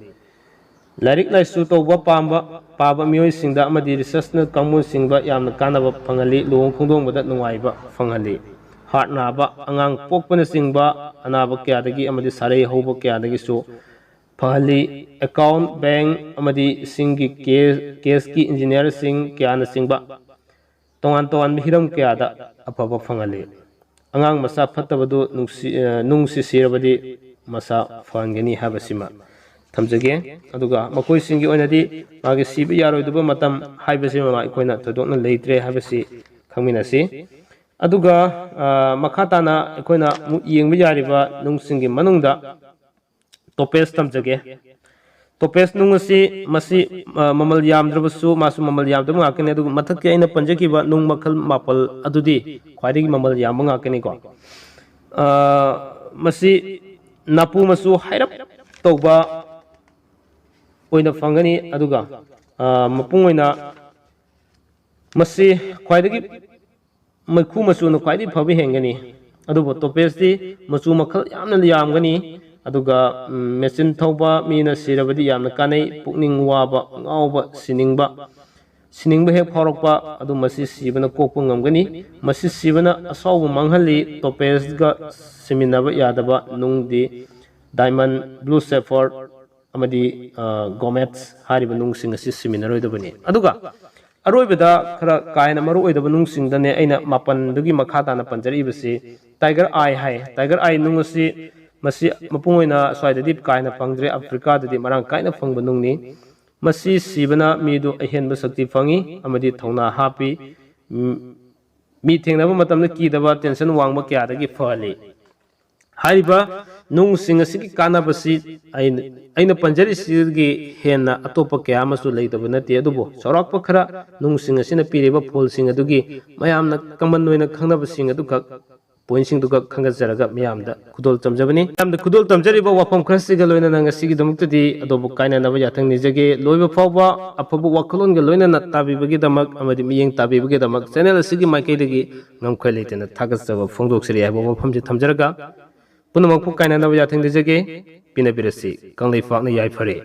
ꯂꯥꯏꯔꯤꯛ ꯂꯥꯏꯁꯨ ꯇꯧꯕ ꯄꯥꯝꯕ, ꯄꯥꯕ ꯃꯤꯑꯣꯏꯁꯤꯡꯗ ꯑꯃꯗꯤ researchꯅ ꯀꯥꯡꯕꯨꯁꯤꯡꯗ ꯌꯥꯝꯅ ꯀꯥꯟꯅꯕ ꯐꯪꯍꯜꯂꯤ꯫ ꯂꯨꯍꯣꯡ ꯈꯣꯡꯗꯣꯡꯕꯗ ꯅꯨꯡꯉꯥꯏꯕ ꯐꯪꯍꯜꯂꯤ꯫ Heart ꯅꯥꯕ, ꯑꯉꯥꯡ ꯄꯣꯛꯄꯅꯆꯤꯡꯕ ꯑꯅꯥꯕ ꯀꯌꯥꯗꯒꯤ ꯑꯃꯗꯤ ꯁꯥꯔꯩ ꯍꯧꯕ ꯀꯌꯥꯗꯒꯤꯁꯨ ꯐꯍꯜꯂꯤ꯫ Account, bank ꯑꯃꯗꯤ ꯏꯁꯤꯡꯒꯤ case, caseꯀꯤ engineerꯁꯤꯡ ꯀꯌꯥꯅꯆꯤꯡꯕ ꯇꯣꯉꯥꯟ ꯇꯣꯉꯥꯟꯕ ꯍꯤꯔꯝ ꯀꯌꯥꯗ ꯑꯐꯕ ꯐꯪꯍꯜꯂꯤ꯫ ꯑꯉꯥꯡ ꯃꯁꯥ ꯐꯠꯇꯕꯗꯨ ꯅꯨꯡꯁꯤ-, ꯑ, ꯅꯨꯡꯁꯤ ꯁꯤꯔꯕꯗꯤ ꯃꯁꯥ ꯐꯍꯟꯒꯅꯤ ꯍꯥꯏꯕꯁꯤꯃ ꯊꯝꯖꯒꯦ꯫ ꯑꯗꯨꯒ ꯃꯈꯣꯏꯁꯤꯡꯒꯤ ꯑꯣꯏꯅꯗꯤ ꯃꯥꯒꯤ ꯁꯤꯕ ꯌꯥꯔꯣꯏꯗꯕ ꯃꯇꯝ ꯍꯥꯏꯕꯁꯤꯃ ꯑꯩꯈꯣꯏꯅ ꯊꯣꯏꯗꯣꯛꯅ ꯂꯩꯇ꯭ꯔꯦ ꯍꯥꯏꯕꯁꯤ ꯈꯪꯃꯤꯟꯅꯁꯤ꯫ ꯑꯗꯨꯒ, ꯑ, ꯃꯈꯥ ꯇꯥꯅ ꯑꯩꯈꯣꯏꯅ ꯑꯃꯨꯛ ꯌꯦꯡꯕ ꯌꯥꯔꯤꯕ ꯅꯨꯡꯁꯤꯡꯒꯤ ꯃꯅꯨꯡꯗ topaz ꯊꯝꯖꯒꯦ꯫ Topaz ꯅꯨꯡ ꯑꯁꯤ ꯃꯁꯤ, ꯑ, ꯃꯃꯜ ꯌꯥꯝꯗ꯭ꯔꯕꯁꯨ ꯃꯥꯁꯨ ꯃꯃꯜ ꯌꯥꯝꯗꯕ ꯉꯥꯛꯇꯅꯤ, ꯑꯗꯨꯒ ꯃꯊꯛꯀꯤ ꯑꯩꯅ ꯄꯟꯖꯈꯤꯕ ꯅꯨꯡ ꯃꯈꯜ ꯃꯥꯄꯜ ꯑꯗꯨꯗꯤ ꯈ꯭ꯋꯥꯏꯗꯒꯤ ꯃꯃꯜ ꯌꯥꯝꯕ ꯉꯥꯛꯇꯅꯤꯀꯣ꯫ ꯑ, ꯃꯁꯤ ꯅꯥꯄꯨ ꯃꯆꯨ ꯍꯥꯏꯔꯞ ꯇꯧꯕ ꯑꯣꯏꯅ ꯐꯪꯒꯅꯤ, ꯑꯗꯨꯒ, ꯑ, ꯃꯄꯨꯡ ꯑꯣꯏꯅ ꯃꯁꯤ ꯈ꯭ꯋꯥꯏꯗꯒꯤ ꯃꯩꯈꯨ ꯃꯆꯨꯅ ꯈ꯭ꯋꯥꯏꯗꯒꯤ ꯐꯕ ꯍꯦꯟꯒꯅꯤ꯫ ꯑꯗꯨꯕꯨ ꯇꯣꯄꯦꯖꯇꯤ ꯃꯆꯨ ꯃꯈꯜ ꯌꯥꯝꯅ ꯌꯥꯝꯒꯅꯤ꯫ ꯑꯗꯨꯒ, ꯎꯝ, ꯃꯦꯆꯤꯟ ꯊꯧꯕ ꯃꯤꯅ ꯁꯤꯔꯕꯗꯤ ꯌꯥꯝꯅ ꯀꯥꯟꯅꯩ꯫ ꯄꯨꯛꯅꯤꯡ ꯋꯥꯕ, ꯉꯥꯎꯕ, ꯁꯤꯅꯤꯡꯕ, ꯁꯤꯅꯤꯡꯕ ꯍꯦꯛ ꯐꯥꯎꯔꯛꯄ, ꯑꯗꯨ ꯃꯁꯤ ꯁꯤꯕꯅ ꯀꯣꯛꯄ ꯉꯝꯒꯅꯤ꯫ ꯃꯁꯤ ꯁꯤꯕꯅ ꯑꯁꯥꯎꯕ ꯃꯥꯡꯍꯜꯂꯤ꯫ ꯇꯣꯄꯦꯖꯒ ꯁꯤꯃꯤꯟꯅꯕ ꯌꯥꯗꯕ ꯅꯨꯡꯗꯤ diamond, blue sapphire ꯑꯃꯗꯤ, ꯑ, gometes ꯍꯥꯏꯔꯤꯕ ꯅꯨꯡꯁꯤꯡ ꯑꯁꯤ ꯁꯤꯃꯤꯟꯅꯔꯣꯏꯗꯕꯅꯤ꯫ ꯑꯗꯨꯒ ꯑꯔꯣꯏꯕꯗ ꯈꯔ ꯀꯥ ꯍꯦꯟꯅ ꯃꯔꯨ ꯑꯣꯏꯗꯕ ꯅꯨꯡꯁꯤꯡꯗꯅꯦ ꯑꯩꯅ ꯃꯥꯄꯟꯗꯨꯒꯤ ꯃꯈꯥ ꯇꯥꯅ ꯄꯟꯖꯔꯛꯏꯕꯁꯤ꯫ Tiger eye ꯍꯥꯏ꯫ Tiger eye ꯅꯨꯡ ꯑꯁꯤ, ꯃꯁꯤ ꯃꯄꯨꯡ ꯑꯣꯏꯅ ꯁ꯭ꯋꯥꯏꯗꯗꯤ ꯀꯥ ꯍꯦꯟꯅ ꯐꯪꯗ꯭ꯔꯦ, ꯑꯐ꯭ꯔꯤꯀꯥꯗꯗꯤ ꯃꯔꯥꯡ ꯀꯥꯏꯅ ꯐꯪꯕ ꯅꯨꯡꯅꯤ꯫ ꯃꯁꯤ ꯁꯤꯕꯅ ꯃꯤꯗꯨ ꯑꯍꯦꯟꯕ ꯁꯛꯇꯤ ꯐꯪꯏ ꯑꯃꯗꯤ ꯊꯧꯅꯥ ꯍꯥꯞꯄꯤ꯫ ꯎꯝ, ꯃꯤ ꯊꯦꯡꯅꯕ ꯃꯇꯝꯗ ꯀꯤꯗꯕ, tension ꯋꯥꯡꯕ ꯀꯌꯥꯗꯒꯤ ꯐꯍꯜꯂꯤ꯫ ꯍꯥꯏꯔꯤꯕ ꯅꯨꯡꯁꯤꯡ ꯑꯁꯤꯒꯤ ꯀꯥꯟꯅꯕꯁꯤ ꯑꯩꯅ, ꯑꯩꯅ ꯄꯟꯖꯔꯤꯁꯤꯒꯤ ꯍꯦꯟꯅ ꯑꯇꯣꯞꯄ ꯀꯌꯥ ꯑꯃꯁꯨ ꯂꯩꯇꯕ ꯅꯠꯇꯦ, ꯑꯗꯨꯕꯨ ꯆꯥꯎꯔꯥꯛꯄ ꯈꯔ ꯅꯨꯡꯁꯤꯡ ꯑꯁꯤꯅ ꯄꯤꯔꯤꯕ ꯐꯜꯁꯤꯡ ꯑꯗꯨꯒꯤ ꯃꯌꯥꯝꯅ common ꯑꯣꯏꯅ ꯈꯪꯅꯕꯁꯤꯡ ꯑꯗꯨꯈꯛ, pointꯁꯤꯡꯗꯨꯈꯛ ꯈꯪꯒꯠꯆꯔꯒ ꯃꯤꯌꯥꯝꯗ ꯈꯨꯗꯣꯜ ꯇꯝꯖꯕꯅꯤ꯫ ꯃꯌꯥꯝꯗ ꯈꯨꯗꯣꯜ ꯇꯝꯖꯔꯤꯕ ꯋꯥꯐꯝ ꯈꯔꯁꯤꯒ ꯂꯣꯏꯅꯅ ꯉꯁꯤꯒꯤꯗꯃꯛꯇꯗꯤ ꯑꯗꯣꯝꯕꯨ ꯀꯥꯏꯅꯅꯕ ꯌꯥꯊꯪ ꯅꯤꯖꯒꯦ꯫ ꯂꯣꯏꯕ ꯐꯥꯎꯕ ꯑꯐꯕ ꯋꯥꯈꯜꯂꯣꯟꯒ ꯂꯣꯏꯅꯅ ꯇꯥꯕꯤꯕꯒꯤꯗꯃꯛ ꯑꯃꯗꯤ ꯃꯤꯠꯌꯦꯡ ꯇꯥꯕꯤꯕꯒꯤꯗꯃꯛ channel ꯑꯁꯤꯒꯤ ꯃꯥꯏꯀꯩꯗꯒꯤ ꯉꯝꯈꯩ ꯂꯩꯇꯅ ꯊꯥꯒꯠꯆꯕ ꯐꯣꯡꯗꯣꯛꯆꯔꯤ ꯍꯥꯏꯕ ꯋꯥꯐꯝꯁꯤ ꯊꯝꯖꯔꯒ, ꯄꯨꯝꯅꯃꯛꯄꯨ ꯀꯥꯏꯅꯅꯕ ꯌꯥꯊꯪ ꯅꯤꯖꯒꯦ꯫ ꯄꯤꯅꯕꯤꯔꯁꯤ꯫ ꯀꯪꯂꯩꯄꯥꯛꯅ ꯌꯥꯏꯐꯔꯦ꯫